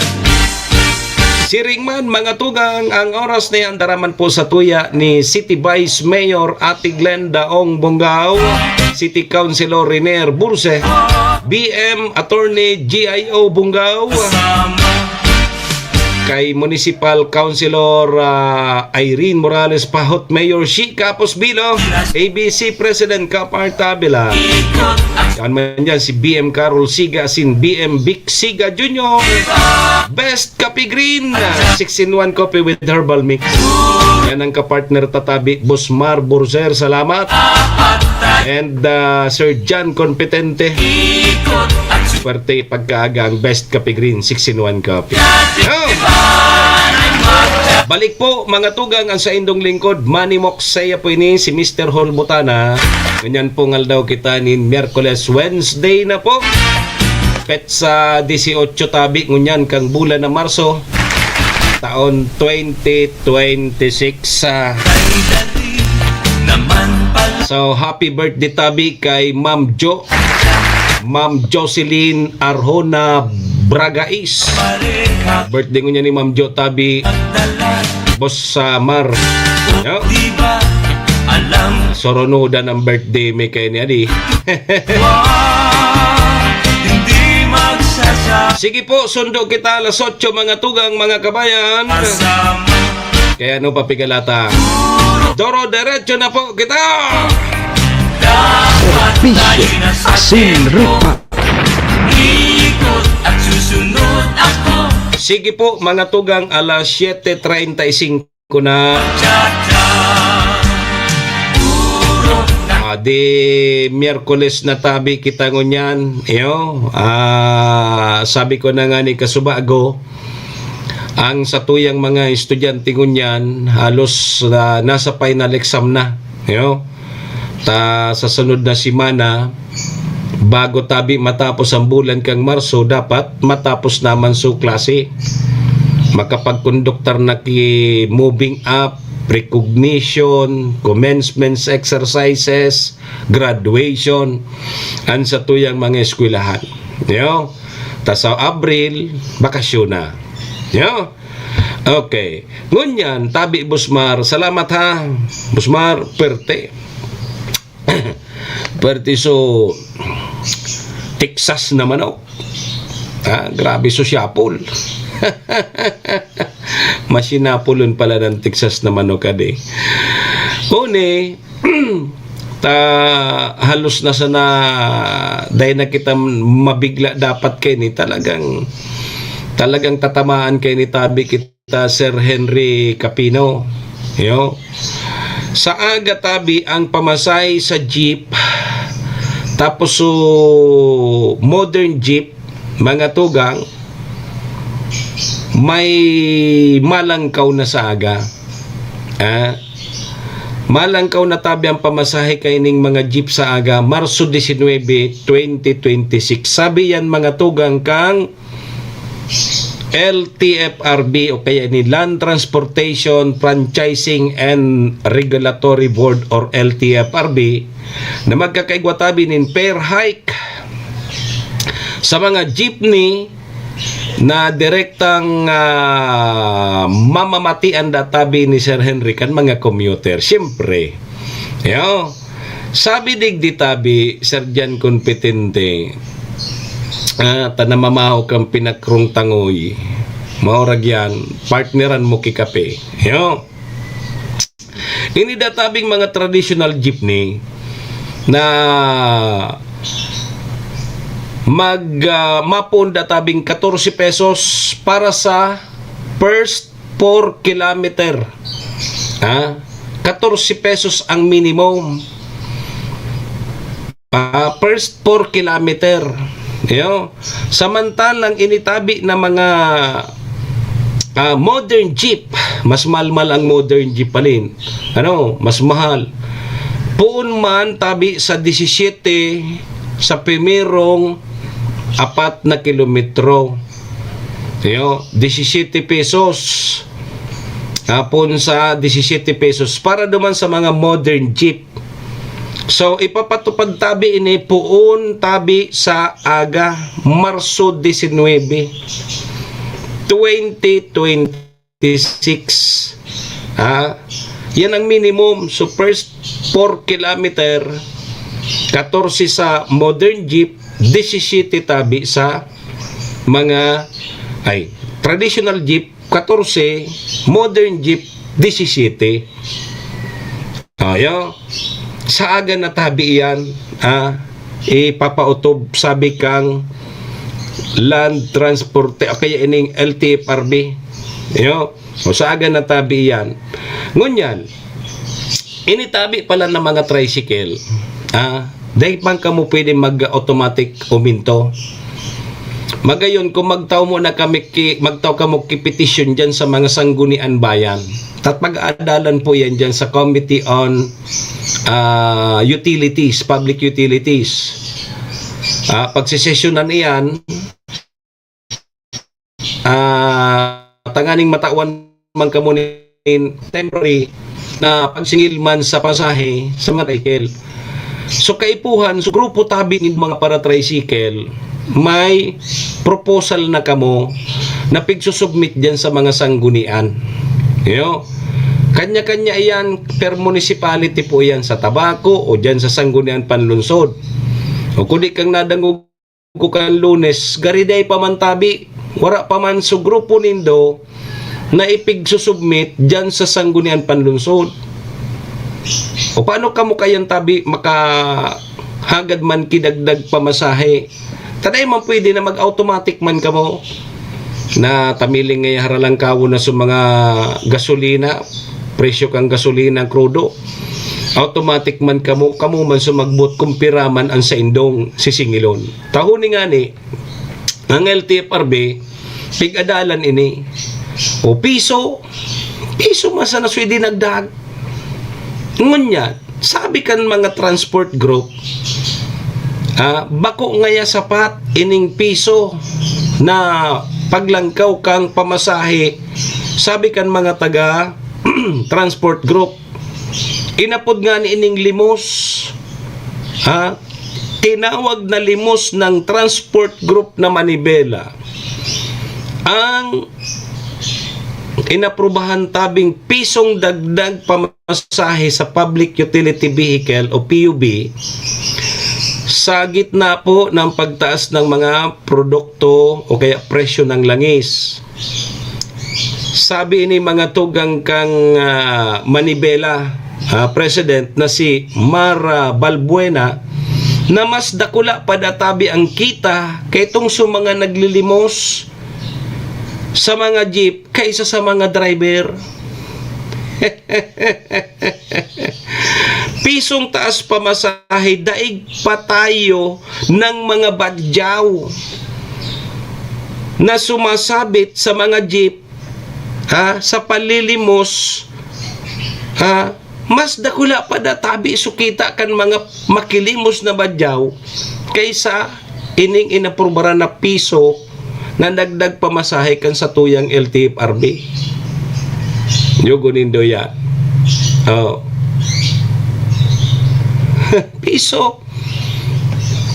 Siring man, mga tugang, ang oras na yan, dara man po sa tuya ni City Vice Mayor Ate Glenda Ong Bongao, City Councilor Renier Burse, B M Attorney G I O Bongao, kay Municipal Councilor, ah, Irene Morales Pahot, Mayor Shi Capos Bilo, A B C President Kap Art Avila. Yan man dyan si B M Carol Siga asin B M Vic Siga Junior. Best Coffee Green, six-in-one coffee with herbal mix. Yan ang kapartner tatabi, Boss Mar Burser, salamat. And, ah, Sir John Competente. Swerte pagkaaga ang Best Coffee Green, six-in-one coffee. Oh! Balik po, mga tugang, ang saindong lingkod, Manny Moksea po ini, si Mister Hol Butana. Ngunyan pong aldaw kita nin Miyerkules, Wednesday na po. Petsa dieciocho tabi ngunyan kang bulan na Marso, taon twenty twenty-six, ah. So, happy birthday tabi kay Ma'am Jo. Ma'am Jocelyn Arjona Bragais. Birthday ngunyan ni Ma'am Jo tabi, Boss, ah, Mar. Yo? Surunudan ang birthday mi kaini, adi. Sige po, sundo kita alas otso, mga tugang, mga kabayan. Kaya ano pa pigalata? Doro, diretso na po kita! Bisyo asin rupa. Sige po, mga tugang, alas siyete treinta y cinco na. Ah, di Miyerkules na tabi kita ngunyan. Iyo, ah, sabi ko na nga ni kasubago, ang satuyang mga estudyante ngunyan, halos, ah, nasa final exam na. Iyo, ta sa sunod na semana, bago tabi matapos ang bulan kang Marso, dapat matapos naman su klase. Makapagkonduktar na ki moving up, recognition, commencement exercises, graduation, an satuyang mga eskwelahan. Yo? Ta sa Abril, bakasyon na. Yo? Okay. Ngunyan, tabi, Busmar. Salamat, ha. Busmar, perte. Perte so Texas na manok. Ha? Grabe so siyapol. Masinapulon pala ng Texas na manok, adi. Huni, ta, halos na sana, dahil na kita mabigla dapat kaini, talagang, talagang tatamaan kaini tabi kita, Sir Henry Capino. Yo. Sa aga tabi ang pamasahe sa jeep, tapos so modern jeep, mga tugang, may malangkaw na sa aga. Ah, malangkaw na tabi ang pamasahe kaining mga jeep sa aga, Marso diecinuebe, twenty twenty-six. Sabi yan, mga tugang, kang L T F R B o kaya ni Land Transportation Franchising and Regulatory Board or L T F R B na magkakaigwa tabi nin fare hike sa mga jeepney na direktang, ah, mamamatian da tabi ni Sir Henry kan mga commuter. Siyempre, yo, sabi digdi tabi, Sir Jan Competente, ah, ta namamahaw kan pinakrong tangoy. Maurag yan, partneran mo ki kape. Yo. Ini da tabing mga traditional jeepney na mag, ah, mapoon da tabing katorse pesos para sa first four kilometer. Ha? Katorse pesos ang minimum. Ah, first four kilometer. Yo. Samantalang initabi na mga, ah, modern jeep, mas malmal ang modern jeep, alin? Ano, mas mahal. Poon man tabi sa disisiyete, sa primerong apat na kilometro. Yo, disisiyete pesos. Hapon sa disisiyete pesos para duman sa mga modern jeep. So, ipapatupad tabi ini poon tabi sa aga, Marso diecinuebe, twenty twenty-six. Ha? Yan ang minimum. So, first four kilometer, katorse sa modern jeep, disisiyete tabi sa mga, ay, traditional jeep, katorse, modern jeep, disisiyete. Ayo, sa aga na tabi iyan, ah, ipapautob, sabi kang Land Transport, o kaya ining L T F R B. Yo, o sa aga na tabi iyan. Ngunyan, ini tabi pala ng mga tricycle, ah, dahil pang kamo pwede mag-automatic uminto. Magayon, kung magtaw mo na kami ki-, magtaw kamo ki petition dyan sa mga sanggunian bayan, tat pag-aadalan po yan dyan sa Committee on, ah, Utilities, Public Utilities. Ah, pagsesesyonan iyan, ah, tanganing matawan man kamo nin temporary na pagsingil man sa pasahe sa mga tricycle. So, kaipuhan, so, grupo tabi nin mga para-tricycle, may proposal na kamo na pigsusubmit diyan sa mga sanggunian. Yo. Kanya-kanya iyan, per municipality po iyan sa Tabaco o diyan sa sanggunian panlunsod. O kung di kang nadangog ko kan Lunes, gariday pa man tabi, wara pa man so grupo nindo na ipigsusubmit diyan sa sanggunian panlunsod. O paano kamo kayan tabi makahagad man kidagdag pamasahe? Taday man pwede na mag-automatic man kamo na tamiling ngay haralangkawon na sa mga gasolina, presyo kan gasolina, krudo. Automatic man kamo, kamo man sumagbot kung pira man ang saindong sisingilon. Tahoni ngani, ang L T F R B, pig-adalan ini. O piso, piso man sana suy dinagdag. Ngunyan, sabi kan mga transport group, ah, bako ngaya sapat ining piso na paglangkaw kang pamasahe, sabi kan mga taga transport group. Inapod ngani ining limos, ha? Tinawag na limos ng transport group na manibela ang inaprubahan tabing pisong dagdag pamasahe sa public utility vehicle o P U V sa gitna po ng pagtaas ng mga produkto o kaya presyo ng langis. Sabi ini mga tugang kang, ah, Manibela, ah, President na si Mara Balbuena, na mas dakula pa databi ang kita kaitong sa mga naglilimos sa mga jeep kaysa sa mga driver. Pisong taas pamasahe, daig pa tayo ng mga badyaw na sumasabit sa mga jeep, ha, sa palilimos, ha, mas dakula pa databi so kita kan mga makilimos na badyaw kaysa ining inaprubaran na piso na dagdag pamasahe kan satuyang L T F R B. Yugo nindo yan. Oh. Piso.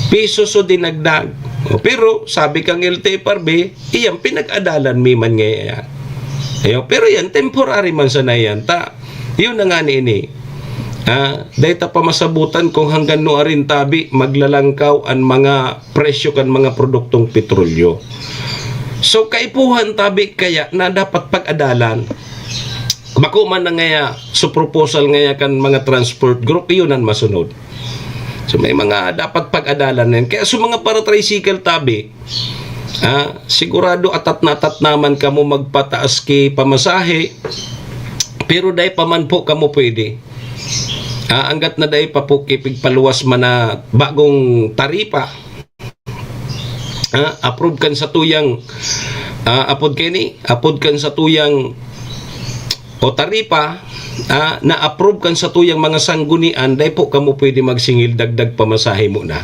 Piso so dinagdag. Oh, pero sabi kang L T F R B, iyan pinag-adalan mi man ngayon. Ayo, pero yan, temporary man sana yan. Ta, yun na nga ni ini. Ah, dahil ta pa masabutan kung hanggang nuarin tabi maglalangkaw ang mga presyo kan mga produktong petrolyo. So, kaipuhan tabi kaya na dapat pag-adalan. Bako man na ngaya, so proposal ngaya kan mga transport group, iyon ang masunod. So, may mga dapat pag-adalan na yan. Kaya sa mga para-tricycle tabi, ah, sigurado atat na atat naman kamo magpataas ki pamasahe, pero dai pa man po kamo pwede. Ah, anggat na dai pa po kipigpaluwas man na bagong taripa. Ah, approve kan satuyang, ah, apod kini, apod kan satuyang o taripa, ah, na-approve kan satuyang mga sanggunian, dai po kamo pwede magsingil dagdag pamasahe mo na.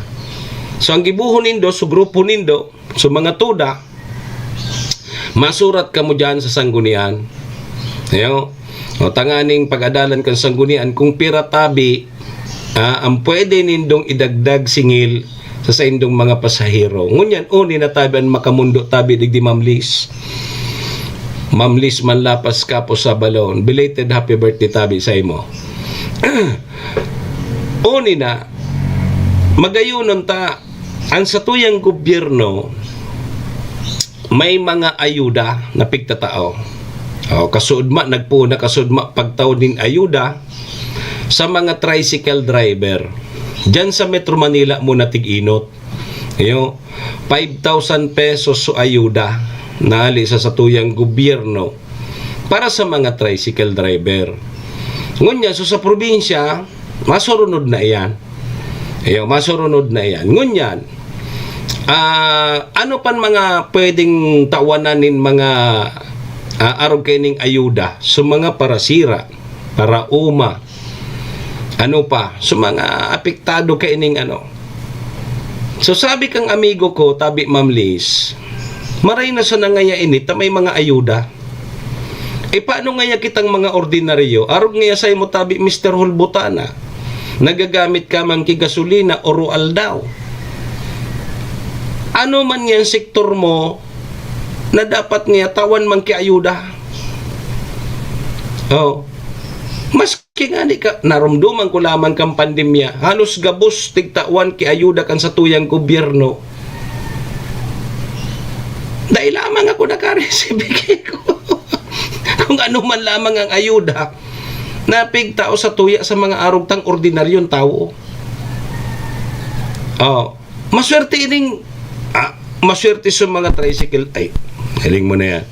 So, ang gibuhon nindo, so grupo nindo, so mga tuda, masurat kamo dyan sa sanggunian. Ayo. O, tanganing pag-adalan kan sanggunian, kung pira tabi, ah, ang pwede nindong idagdag singil sa saindong mga pasahero. Ngunyan, oni na tabi an makamundo tabi digdi, Ma'am Liz. Ma'am Liz Manlapas Capo Sabalon, belated happy birthday tabi sa imo. Oni na, magayonon ta, ang satuyang gobyerno may mga ayuda na pigtatao. O, kasuodma, nagpoon na kasuodma pagtao nin ayuda sa mga tricycle driver. Diyan sa Metro Manila mo natig-inot. Ayo, five thousand pesos so ayuda na hali sa satuyang gobyerno para sa mga tricycle driver. Ngunyan, so sa probinsya, masurunod na iyan. Ayo, masurunod na iyan. Ngunyan, ah, ano pan mga pwedeng tawanan nin mga, ah, arog kaining ayuda sa mga parasira, parauma, ano pa, sa mga apektado kaining ano. So, sabi kang amigo ko, tabi, Ma'am Liz, maray na sana ngaya ini ta may mga ayuda. E, paano ngaya kitang mga ordinaryo? Arog ngaya sa imo tabi, Mister Hulbutana. nagagamit ka man ki gasolina oro aldaw. Ano man yan sektor mo na dapat niya tawan man ki ayuda? Oh. Maski nga di ka, narumduman ko lamang kan pandemya, halos gabos tigtawan ki ayuda kan satuyang gobyerno. Dai lamang ako nakareceive ko. Kung ano man lamang ang ayuda, napigtao sa tuya sa mga arog tang ordinaryong tawo. Oh, maswerte ining, ah, maswerte sa mga tricycle, ay, hiling mo na yan.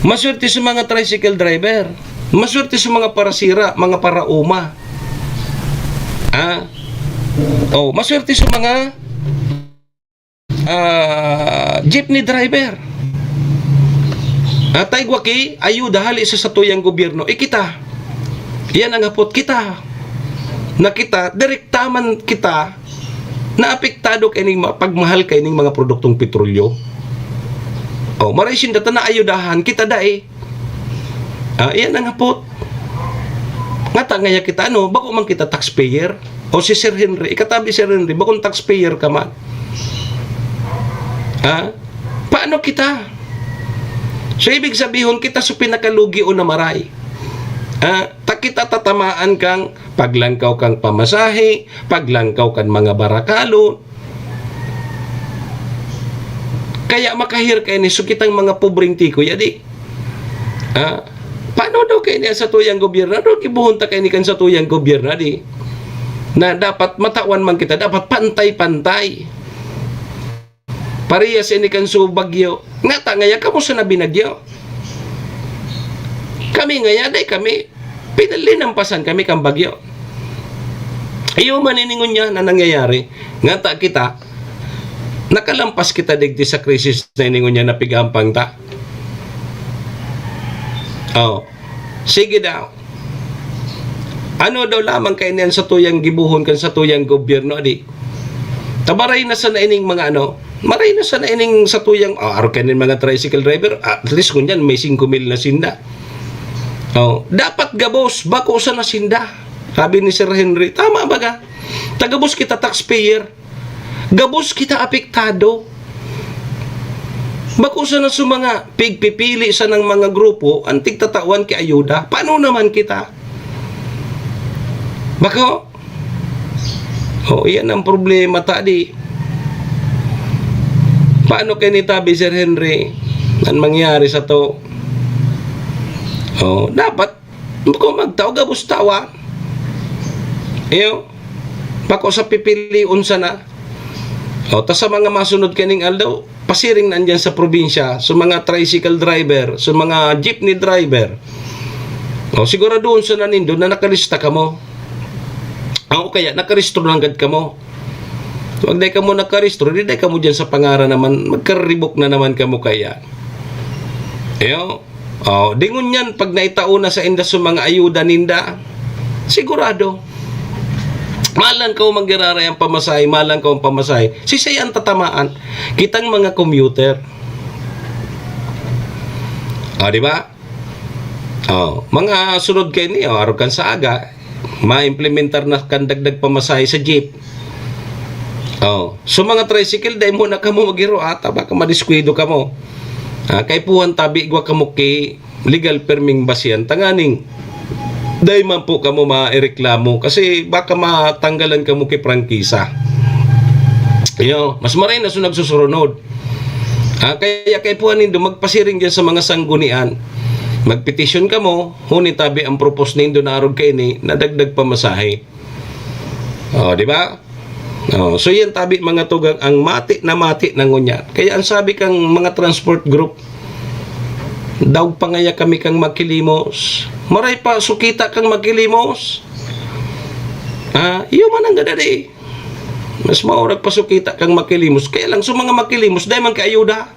Maswerte sa mga tricycle driver. Maswerte sa mga parasira, mga parauma. Ah, oh, maswerte sa mga ah, jeepney driver. At igwa ki ayuda hali sa satuyang gobyerno, eh, kita. Yan ang hapot kita. Na kita, direkta man kita naapektado kaining ma-, pagmahal kaining mga produktong petrolyo. Oh, maray sinda ta naayudahan, kita dai. Ah, iyan ang hapot. Ngata ngaya kita, ano, bako man kita taxpayer. O si Sir Henry, ikatabi Sir Henry, bakong taxpayer ka man. Ha? Paano kita? So, ibig sabihon, kita sa pinakalugi o namaray. Ha? Ta kita tatamaan kang paglangkaw kang pamasahe, paglangkaw kan mga barakalon. Kaya makahir kaini, so kitang mga pobreng tikoy, adi. Ah, paano daw kaini ang satuyang gobyerno? Ano gibohon ta kaini kan satuyang gobyerno, di? Na dapat matawan man kita, dapat pantay-pantay. Parehas ini kan su bagyo. Ngata ngaya, kamo sa nabinagyo? Kami ngaya, dai kami, pinalinampasan kami kan bagyo. Iyo man ini ngunyan na nangyayari. Ngata kita, nakalampas kita digdi sa krisis na ini ngunyan na pig-ampang ta. Oh, sige daw. Ano daw lamang kaini an satuyang gibohon kan satuyang gobyerno, adi? Ta maray na sana ining mga ano, maray na sana ining satuyang, ah, arog kaini mga tricycle driver, at least ngunyan may singko mil na sinda. Oh, dapat gabos, bako sana sinda. Sabi ni Sir Henry, tama baga. Ta gabos kita taxpayer. Gabos kita apektado. Bako sana sa mga pigpipili sanang mga grupo, ang tigtatawan ki ayuda. Paano naman kita? Bako? Oh, iyan ang problema ta, di. Paano kaini tabi, Sir Henry, ang mangyari sato? Oh, dapat kung magtao, gabos tawa. Iyo, bako sa pipilion sana. O, ta sa mga masunod kaning aldaw, pasiring na andyan sa probinsya, sa mga tricycle driver, sa mga jeepney driver. O, siguraduhon sana nindo na nakalista kamo. O kaya, nakarehistro na gad kamo. Pag dai kamo nakarehistro, di dai kamo dyan sa pangaran naman, magkaribok na naman kamo kaya. Iyo. O, di ngunyan, pag naitao na sa inda sa mga ayuda ninda, sigurado. Malang kaw manggiraray ang pamasahe, malang kaw ang pamasahe. Sisay ang tatamaan? Kitang mga commuter. O, di ba? O, mga sunod kaini, o, arog kan sa aga, maimplementar na kan dagdag pamasahe sa jeep. O, so mga tricycle, dai mo na kamo maghiro ata, baka madiskuido kamo. Ah, kaipuhan tabi, igwa kamo ki legal perming basihan, tanganing dai man po kamo maireklamo kasi baka matanggalan kamo ki prangkisa. Iyo, mas maray na so nagsusurunod. Ah, kaya kaipuhan nindo, magpasiring dyan sa mga sanggunian. Magpetisyon kamo, huni tabi ang propose nindo na arog kaini na dagdag pamasahe. O, di ba? O, so yan tabi, mga tugang, ang mati na mati na ngunyan. Kaya ang sabi kang mga transport group, "Daog pa ngaya kami kang magkilimos." Maray pa, sukita kang magkilimos. Ah, iyo man ang gadadi. Mas maurag pa sukita kang magkilimos. Kaya lang, sa mga magkilimos, dai man kaayuda.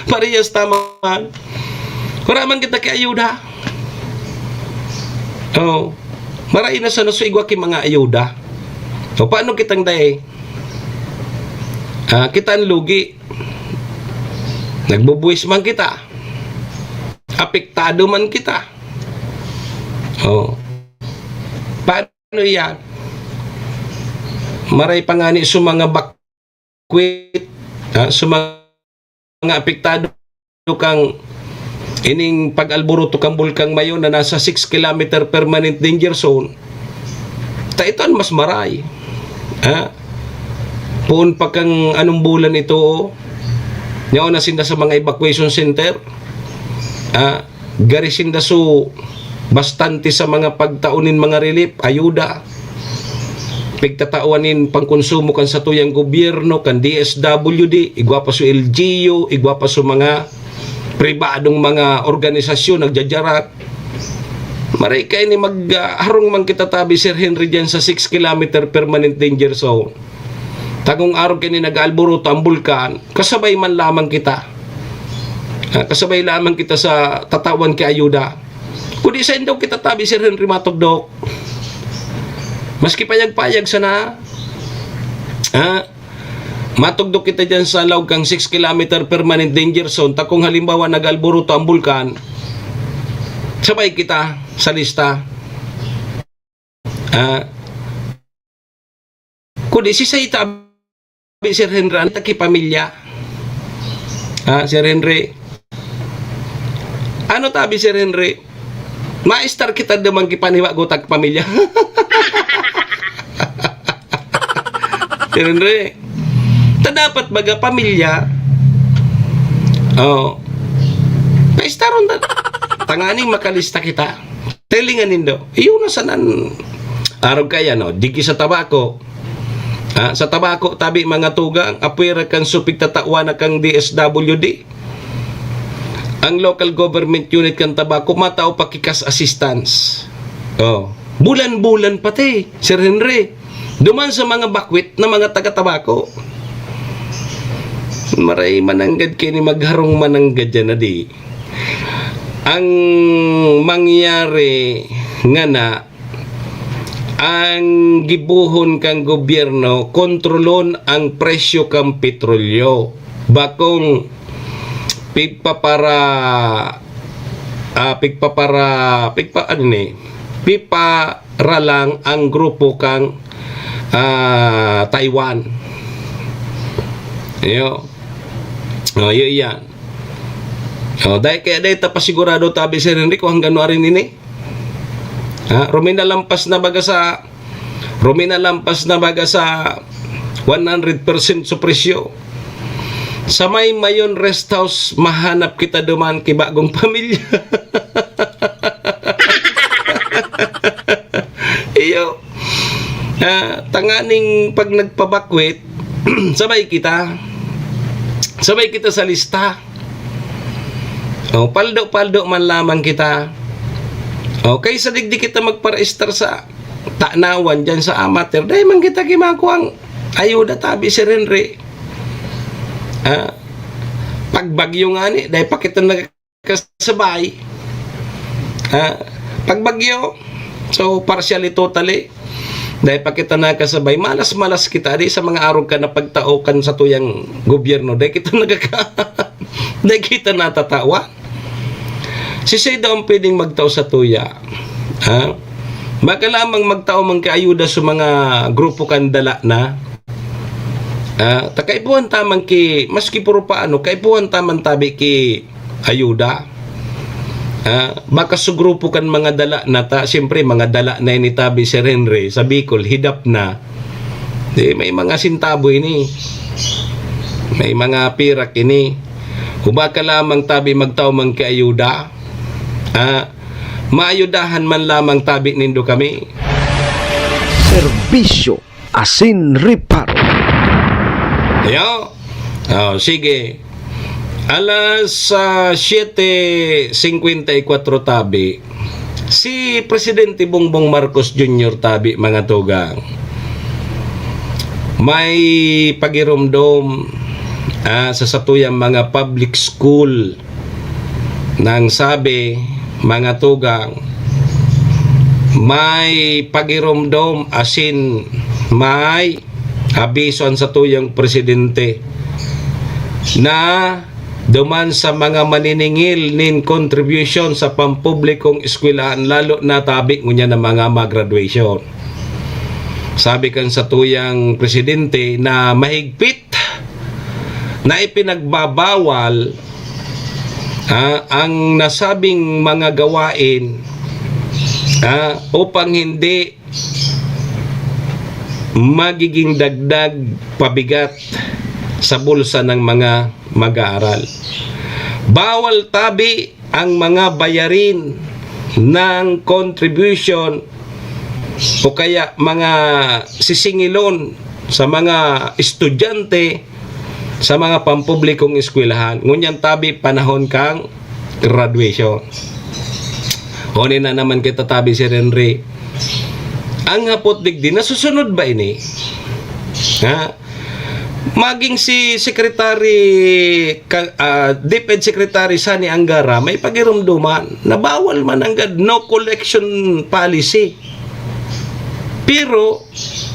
Parehas ta man. Wala man kita ki ayuda. Oh. Maray na sana so igwa ki mga ayuda. So, paano kitang dai? Ah, kita ang lugi. Nagbubuwis man kita. Apektado man kita. Oh. Paano iyan? Maray pa ngani sa mga bakwit, ah, sa mga apektado kang ining pag-alboroto kang Bulkang Mayon na nasa six kilometer permanent danger zone, ta ito an mas maray. Ha? Poon pa kang anong bulan ito, oh. Yaon na sinda sa mga evacuation center. Ha? Gari sinda so bastante sa mga pagtao nin mga relief, ayuda. Pigtatawan nin pangkonsumo kan satuyang gobyerno, kan D S W D, igwa pa so L G U, igwa pa so mga pribadong mga organisasyon, nagjajarak. Maray kaini mag, ah, harong man kita tabi, Sir Henry, dyan sa six kilometer permanent danger zone. Tagong arog kaini nag-aalburuto ang bulkan, kasabay man lamang kita. Ah, kasabay lamang kita sa tatawan ki ayuda. Kundi sa indaw kita tabi, Sir Henry, matugdok. Maski payag-payag sana, ah, matugdok kita dyan sa laog kang six kilometer permanent danger zone. Takong halimbawa, nag-alboroto ang bulkan, sabay kita sa lista. Ah, kundi si Satan, Sir Henry, ano ta ki pamilya? Ah, Sir Henry. Ano tabi, Sir Henry? Maestar kita duman ki paniwa gutag pamilya. Sir Henry. Ta dapat baga pamilya. Oh. Paistaron ta. Tanganing makalista kita. Telingan nindo. Iyo na sanan. Arog kaya, no? Digi sa tabako. Ha? Sa tabako, tabi, mga tugang, apwera kan supig tatawan na kang D S W D. Ang local government unit kan tabako, matao pa ki cash assistance. Oh. Bulan-bulan pati, Sir Henry. Duman sa mga bakwit na mga taga-tabako. Maray mananggad kaini magharong mananggad yan, adi. Ang mangyari ngana, ang gibohon kang gobyerno, kontrolon ang presyo kang petrolyo. Bakong pigpapara-, ah, pigpapara-, pigpa-, ano ni? Piparalang ang grupo kang, ah, Taiwan. Iyo. Oh, iyo iyan. Oh, dai kaya dai ta pasigurado tabi, Sir Henry, kung hanggang nuarin ini. Ha? Ruminalampas na baga sa, ruminalampas na baga sa one hundred percent sa presyo. Sa may Mayon Rest House, mahanap kita duman ki bagong pamilya. Iyo. Ah, tanganing pag nagpabakwit, sabay kita. Sabay kita sa lista. Oh, paldo-paldo man lamang kita. Oh, kaysa digdi kita magpareistar sa tanawan dyan sa amateur, dai man kita ki makuang ayuda tabi, Sir Henry. Ah, pag bagyo ngani, dai pa kita nagkasabay. Ah, pag bagyo, so partially, totally, dai pa kita nakasabay. Malas-malas kita di sa mga arog kan na pagtao kan satuyang gobyerno. Dai kita nagkaka-, dai kita natatawan. Si Seido ang pwedeng magtao satuya. Ha? Baka lamang magtao man ki ayuda sa mga grupo kan dala na. Ah, ta kaipuhan ta man ki, maski puro paano, kaipuhan ta man tabi ki ayuda. Ah, baka sa grupo kan mga dala na ta, siyempre, mga dala na ini tabi, Sir Henry, sa Bicol, hidap na. Di, may mga sintabo ini. May mga pirak ini. O baka lamang tabi magtao man ki ayuda. Ah, maayudahan man lamang tabi nindo kami. Serbisyo asin reparo. Ayo. Oh, sige. Alas, ah, siyete singkwenta y kwatro tabi, si Presidente Bongbong Marcos Junior tabi, mga tugang, may pagiromdom, ah, sa satuyang mga public school nang sabi, mga tugang, may pagiromdom asin may abiso an satuyang presidente na duman sa mga maniningil nin kontribusyon sa pampublikong eskwelahan, lalo na tabi ngunyan na mga ma-graduation. Sabi kan satuyang presidente na mahigpit na ipinagbabawal, ah, ang nasabing mga gawain, ah, upang hindi magiging dagdag pabigat sa bulsa ng mga mag-aaral. Bawal tabi ang mga bayarin ng contribution o kaya mga sisingilon sa mga estudyante sa mga pampublikong eskwelahan. Ngunyan tabi panahon kang graduation. Huni na naman kita tabi, Sir Henry. Ang hapot digdi, nasusunod ba ini? Ha? Maging si Secretary ka-, ah, DepEd Secretary Sonny Angara, may pagirumduman na bawal man nanggad, no collection policy. Pero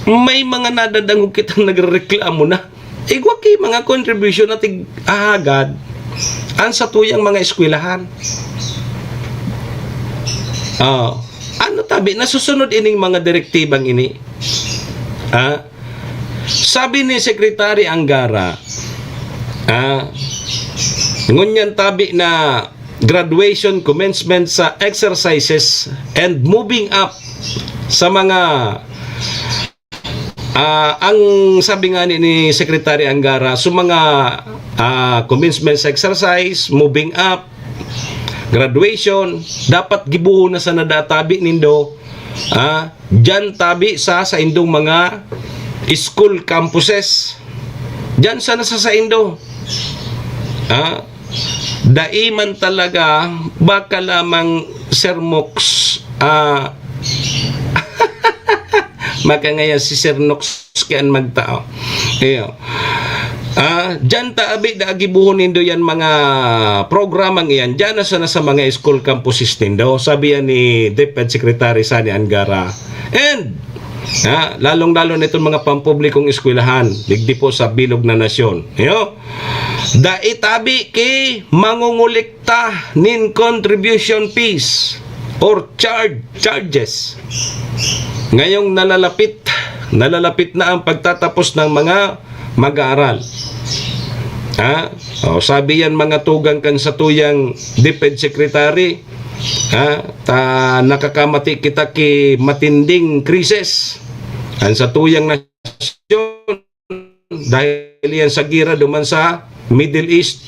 may mga nadadangog kitang nagrereklamo na igwa ki mga contribution na tig-ahagad ang satuyang mga eskwelahan. Ah, ano tabi, nasusunod ining mga direktibang ini? Ah, sabi ni Secretary Angara, ah, ngunyan tabi na graduation, commencement sa exercises, and moving up sa mga, ah, ang sabi nga ni, ni Secretary Angara, so mga, ah, commencement sa exercise, moving up, graduation, dapat gibohon na sana da tabi nindo, ah, diyan tabi sa saindong mga school campuses. Diyan sana sa saindo. Ah, dai man talaga, baka lamang Sir Mox, ah, makangaya si Sir Nox kian magtao. Iyo. Ah, diyan ta abi da gibohon nindo yan mga programang iyan. Diyan na sana sa mga school campuses nindo, sabi yan ni DepEd Secretary Sonny Angara. And, ah, lalong-lalo na itong mga pampublikong eskwelahan, digdi po sa bilog na nasyon. Iyo. Dai tabi ki mangungulik ta nin contribution fees or charge, charges. Ngayong nalalapit, nalalapit na ang pagtatapos ng mga mag-aaral. Ha? O, sabi yan mga tugang kan satuyang DepEd Secretary, ha? Ta, nakakamati kita ki matinding krisis. Ang satuyang nasyon, dahil yan sa gira duman sa Middle East.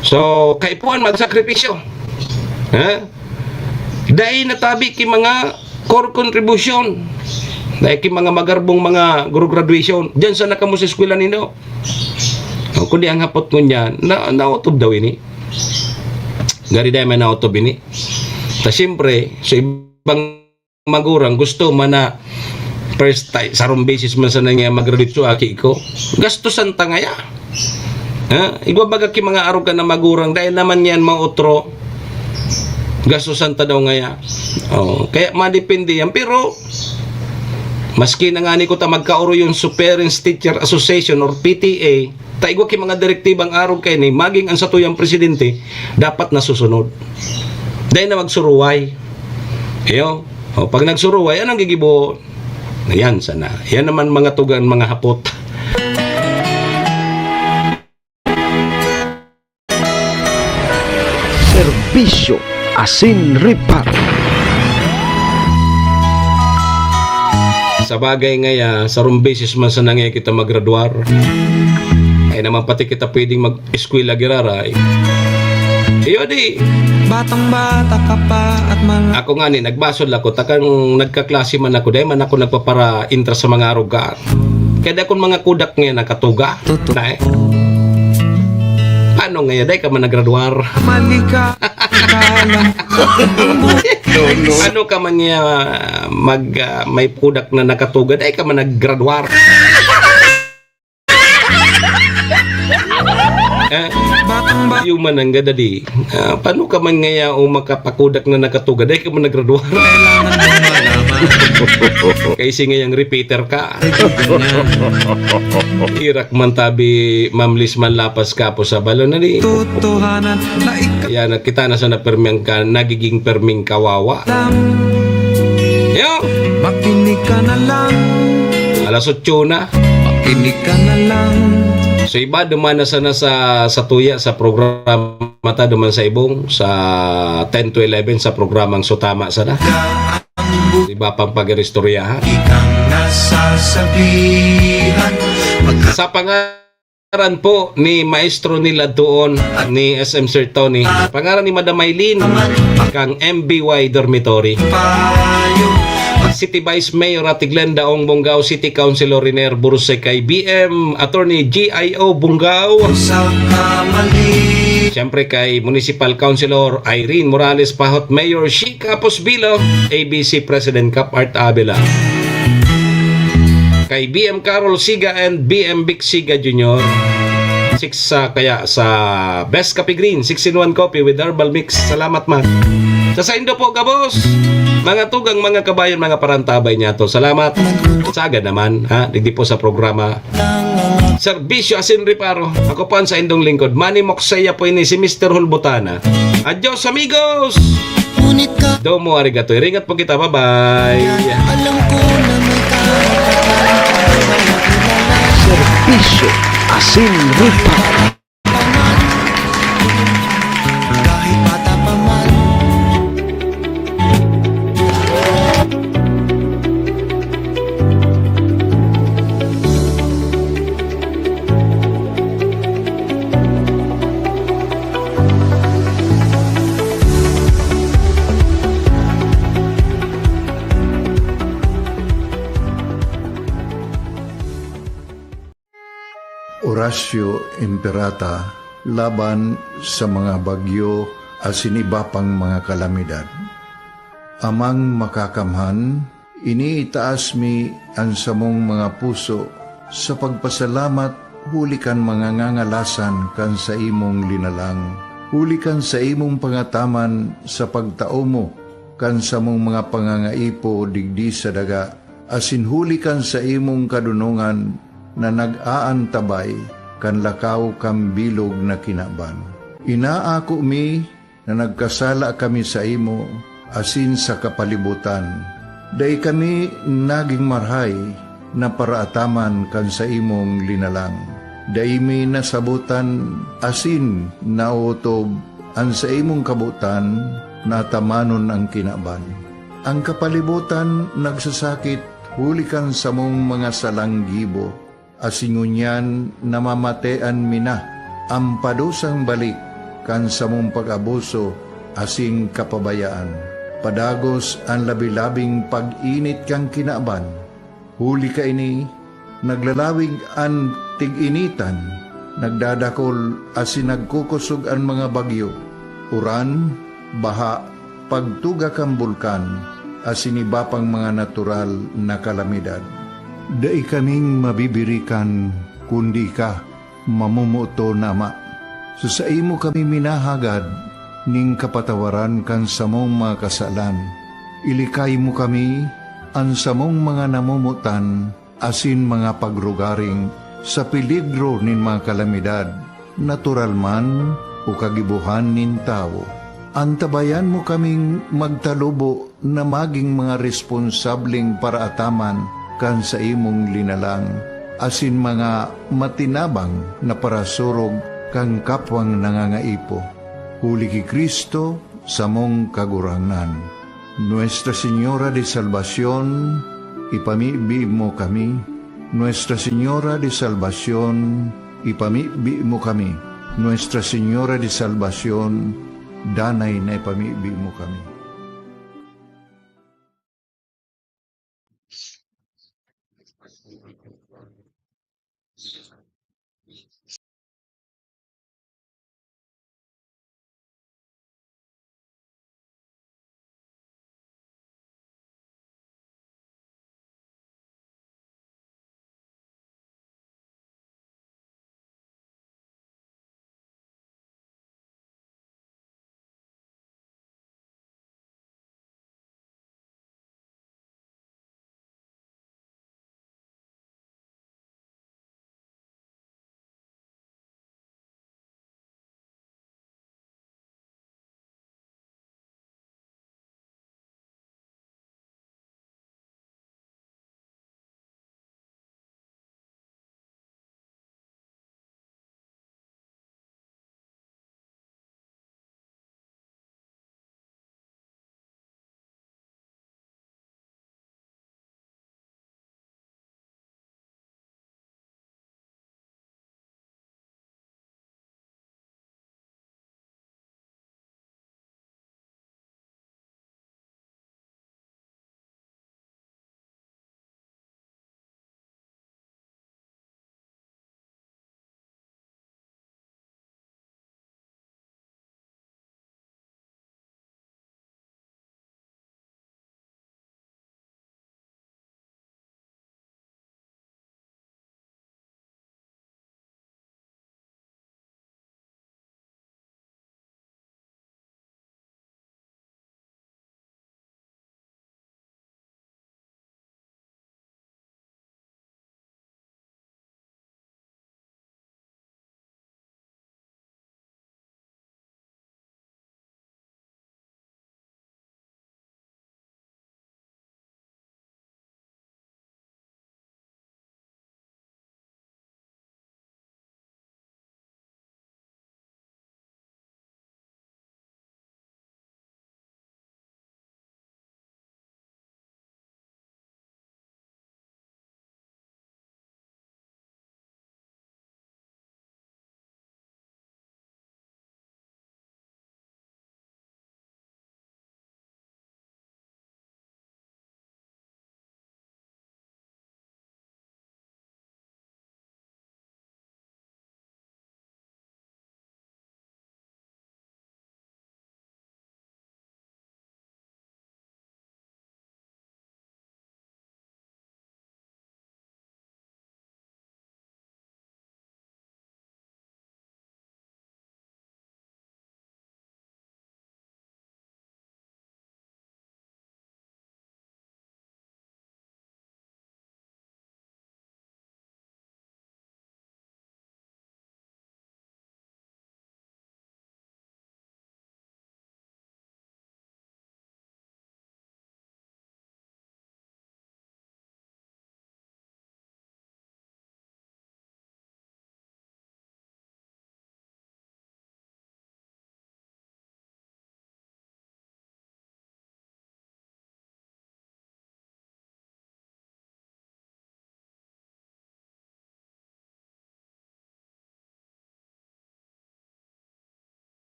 So, kaipuhan magsakripisyo. Ha? Dai natabi ki mga core contribution. Dai ki mga magarbong mga guru graduation. Diyan sa nakamo sa eskwela nindo. O, kundi ang hapot ko niyan, na, naotob daw ini. Gari dai may naotob ini. Ta siyempre, sa ibang magurang gusto man na first time, sarong beses man sana nga mag-graduate so aki ko. Gastusan ta ngaya. Ha? Igwa baga ki mga arog ka na magurang, dahil naman yan mautro. Gastusan ta daw ngaya. Oh, kaya madepende yan. Pero, maski na nga ni ko ta magkaoro yung Parents Teacher Association or P T A, ta igwa ki mga direktibang arog kaini, maging ang satuyang presidente, dapat nasusunod. Dahil na magsuruway. Iyo. O, pag nagsuruway, anong gigibo? Ayan, sana. Yan naman mga tugan, mga hapot. Serbisyo asin reparo. Sa bagay ngaya, sarong beses man sana ngaya kita maggraduar. Ay naman pati kita pwedeng mag-eskwela giraray. Iyo di. Batang-bata ka pa at mga Ako nga ni, nagbasol ako, takang nagkaklase man ako, dahil man ako nagpapara-intra sa mga arugaan. Kaya dakon mga kudak ngayon nakatuga. Totoo. Dahil, paano ngayon? Dahil ka man naggraduar. Mali ka. Akala. Ano ka man niya mag, ah, may kudak na nakatuga? Dahil ka man naggraduar. Eh, Batang ba- yung manang gadadi. Ah, paano ka man ngaya o makapakudak na nakatuga? Dahil ka man naggraduar. Kailangan mo malaman. Kay si ngayang repeater ka. Irak man tabi, mamlis man lapas ka po sa balon na di. Totohanan na ikaw Yan, nakita na sa naperming ka, nagiging perming kawawa. Yo! Makinig ka na lang. Alas otso na. Makinig ka na lang. So, iba, duman na sana sa, sa tuya, sa programa ta, duman sa ibong, sa ten to eleven, sa programang Sutama sana. Iba pang pag-iristoryahan. Ikang nasasabihan. Sa pangaran po ni Maestro nila doon, ni S M Sir Tony. Sa pangaran ni Madam Maylin, kang M B Y Dormitory. City Vice Mayor Ate Glenda Ong Bongao, City Councilor Riner Burse, kay B M Attorney G I O Bongao. Siyempre kay Municipal Councilor Irene Morales Pahot, Mayor Shi Capos Bilo, A B C President Cap Art Avila. Kay B M Carol Siga and B M Vic Siga Junior. Six sa kaya sa Best Coffee Green, six in one Coffee with Herbal Mix. Salamat man. Sa saindo po, gabos, mga tugang, mga kabayan, mga parantabay niya to. Salamat. Saga naman, ha? Digdi po sa programa. Serbisyo asin reparo. Ako po ang saindong lingkod, Manny Moksaya po ini, si Mister Hulbutana. Adios, amigos! Ngunit ka Domo arigato. Iringat po kita. Bye-bye. Alam ko na may karapatan. Serbisyo asin reparo. Kahit bata pa man. Oratio Imperata laban sa mga bagyo asin iba pang mga kalamidad. Amang Makakamhan, iniitaas mi an samong mga puso sa pagpasalamat huli kan mga ngangalasan kan saimong linalang, huli kan saimong pangataman sa pagtao mo kan samong mga pangangaipo digdi sa daga, asin huli kan saimong kadonongan na nag-aantabay kan lakaw kan bilog na kinaban. Inaako mi na nagkasala kami saimo asin sa kapalibotan. Dai kami nagin marahay na paraataman kan saimong linalang. Dai mi nasabotan asin naotob an saimong kabotan na atamanon an kinaban. An kapalibotan nagsasakit huli kan samong mga salang gibo, asin ngunyan namamatean mi na an padusang balik kan samong pag-abuso asin kapabayaan. Padagos an labi-labing pag-init kan kinaban. Huli kaini, naglalawig an tig-initan, nagdadakol asin nagkukosog an mga bagyo, uran, baha, pagtuga kan bulkan, asin iba pang mga natural na kalamidad. Dai kaming mabibirikan kundi ika, mamomoton na Ama. Sa saimo kami minahagad nin kapatawaran kan samong mga kasalan. Ilikay mo kami, an samong mga namomotan asin mga pagrugaring sa peligro nin mga kalamidad, natural man o kagibohan nin tawo. Antabayan mo kaming magtalubo na magin mga responsableng paraataman kan saimong linalang, asin mga matinabang na parasurog kan kapwang nangangaipo. Huli ki Cristo, samong Kagurangnan. Nuestra Señora de Salvacion, ipamibi mo kami. Nuestra Señora de Salvacion, ipamibi mo kami. Nuestra Señora de Salvacion, danay na ipamibi mo kami.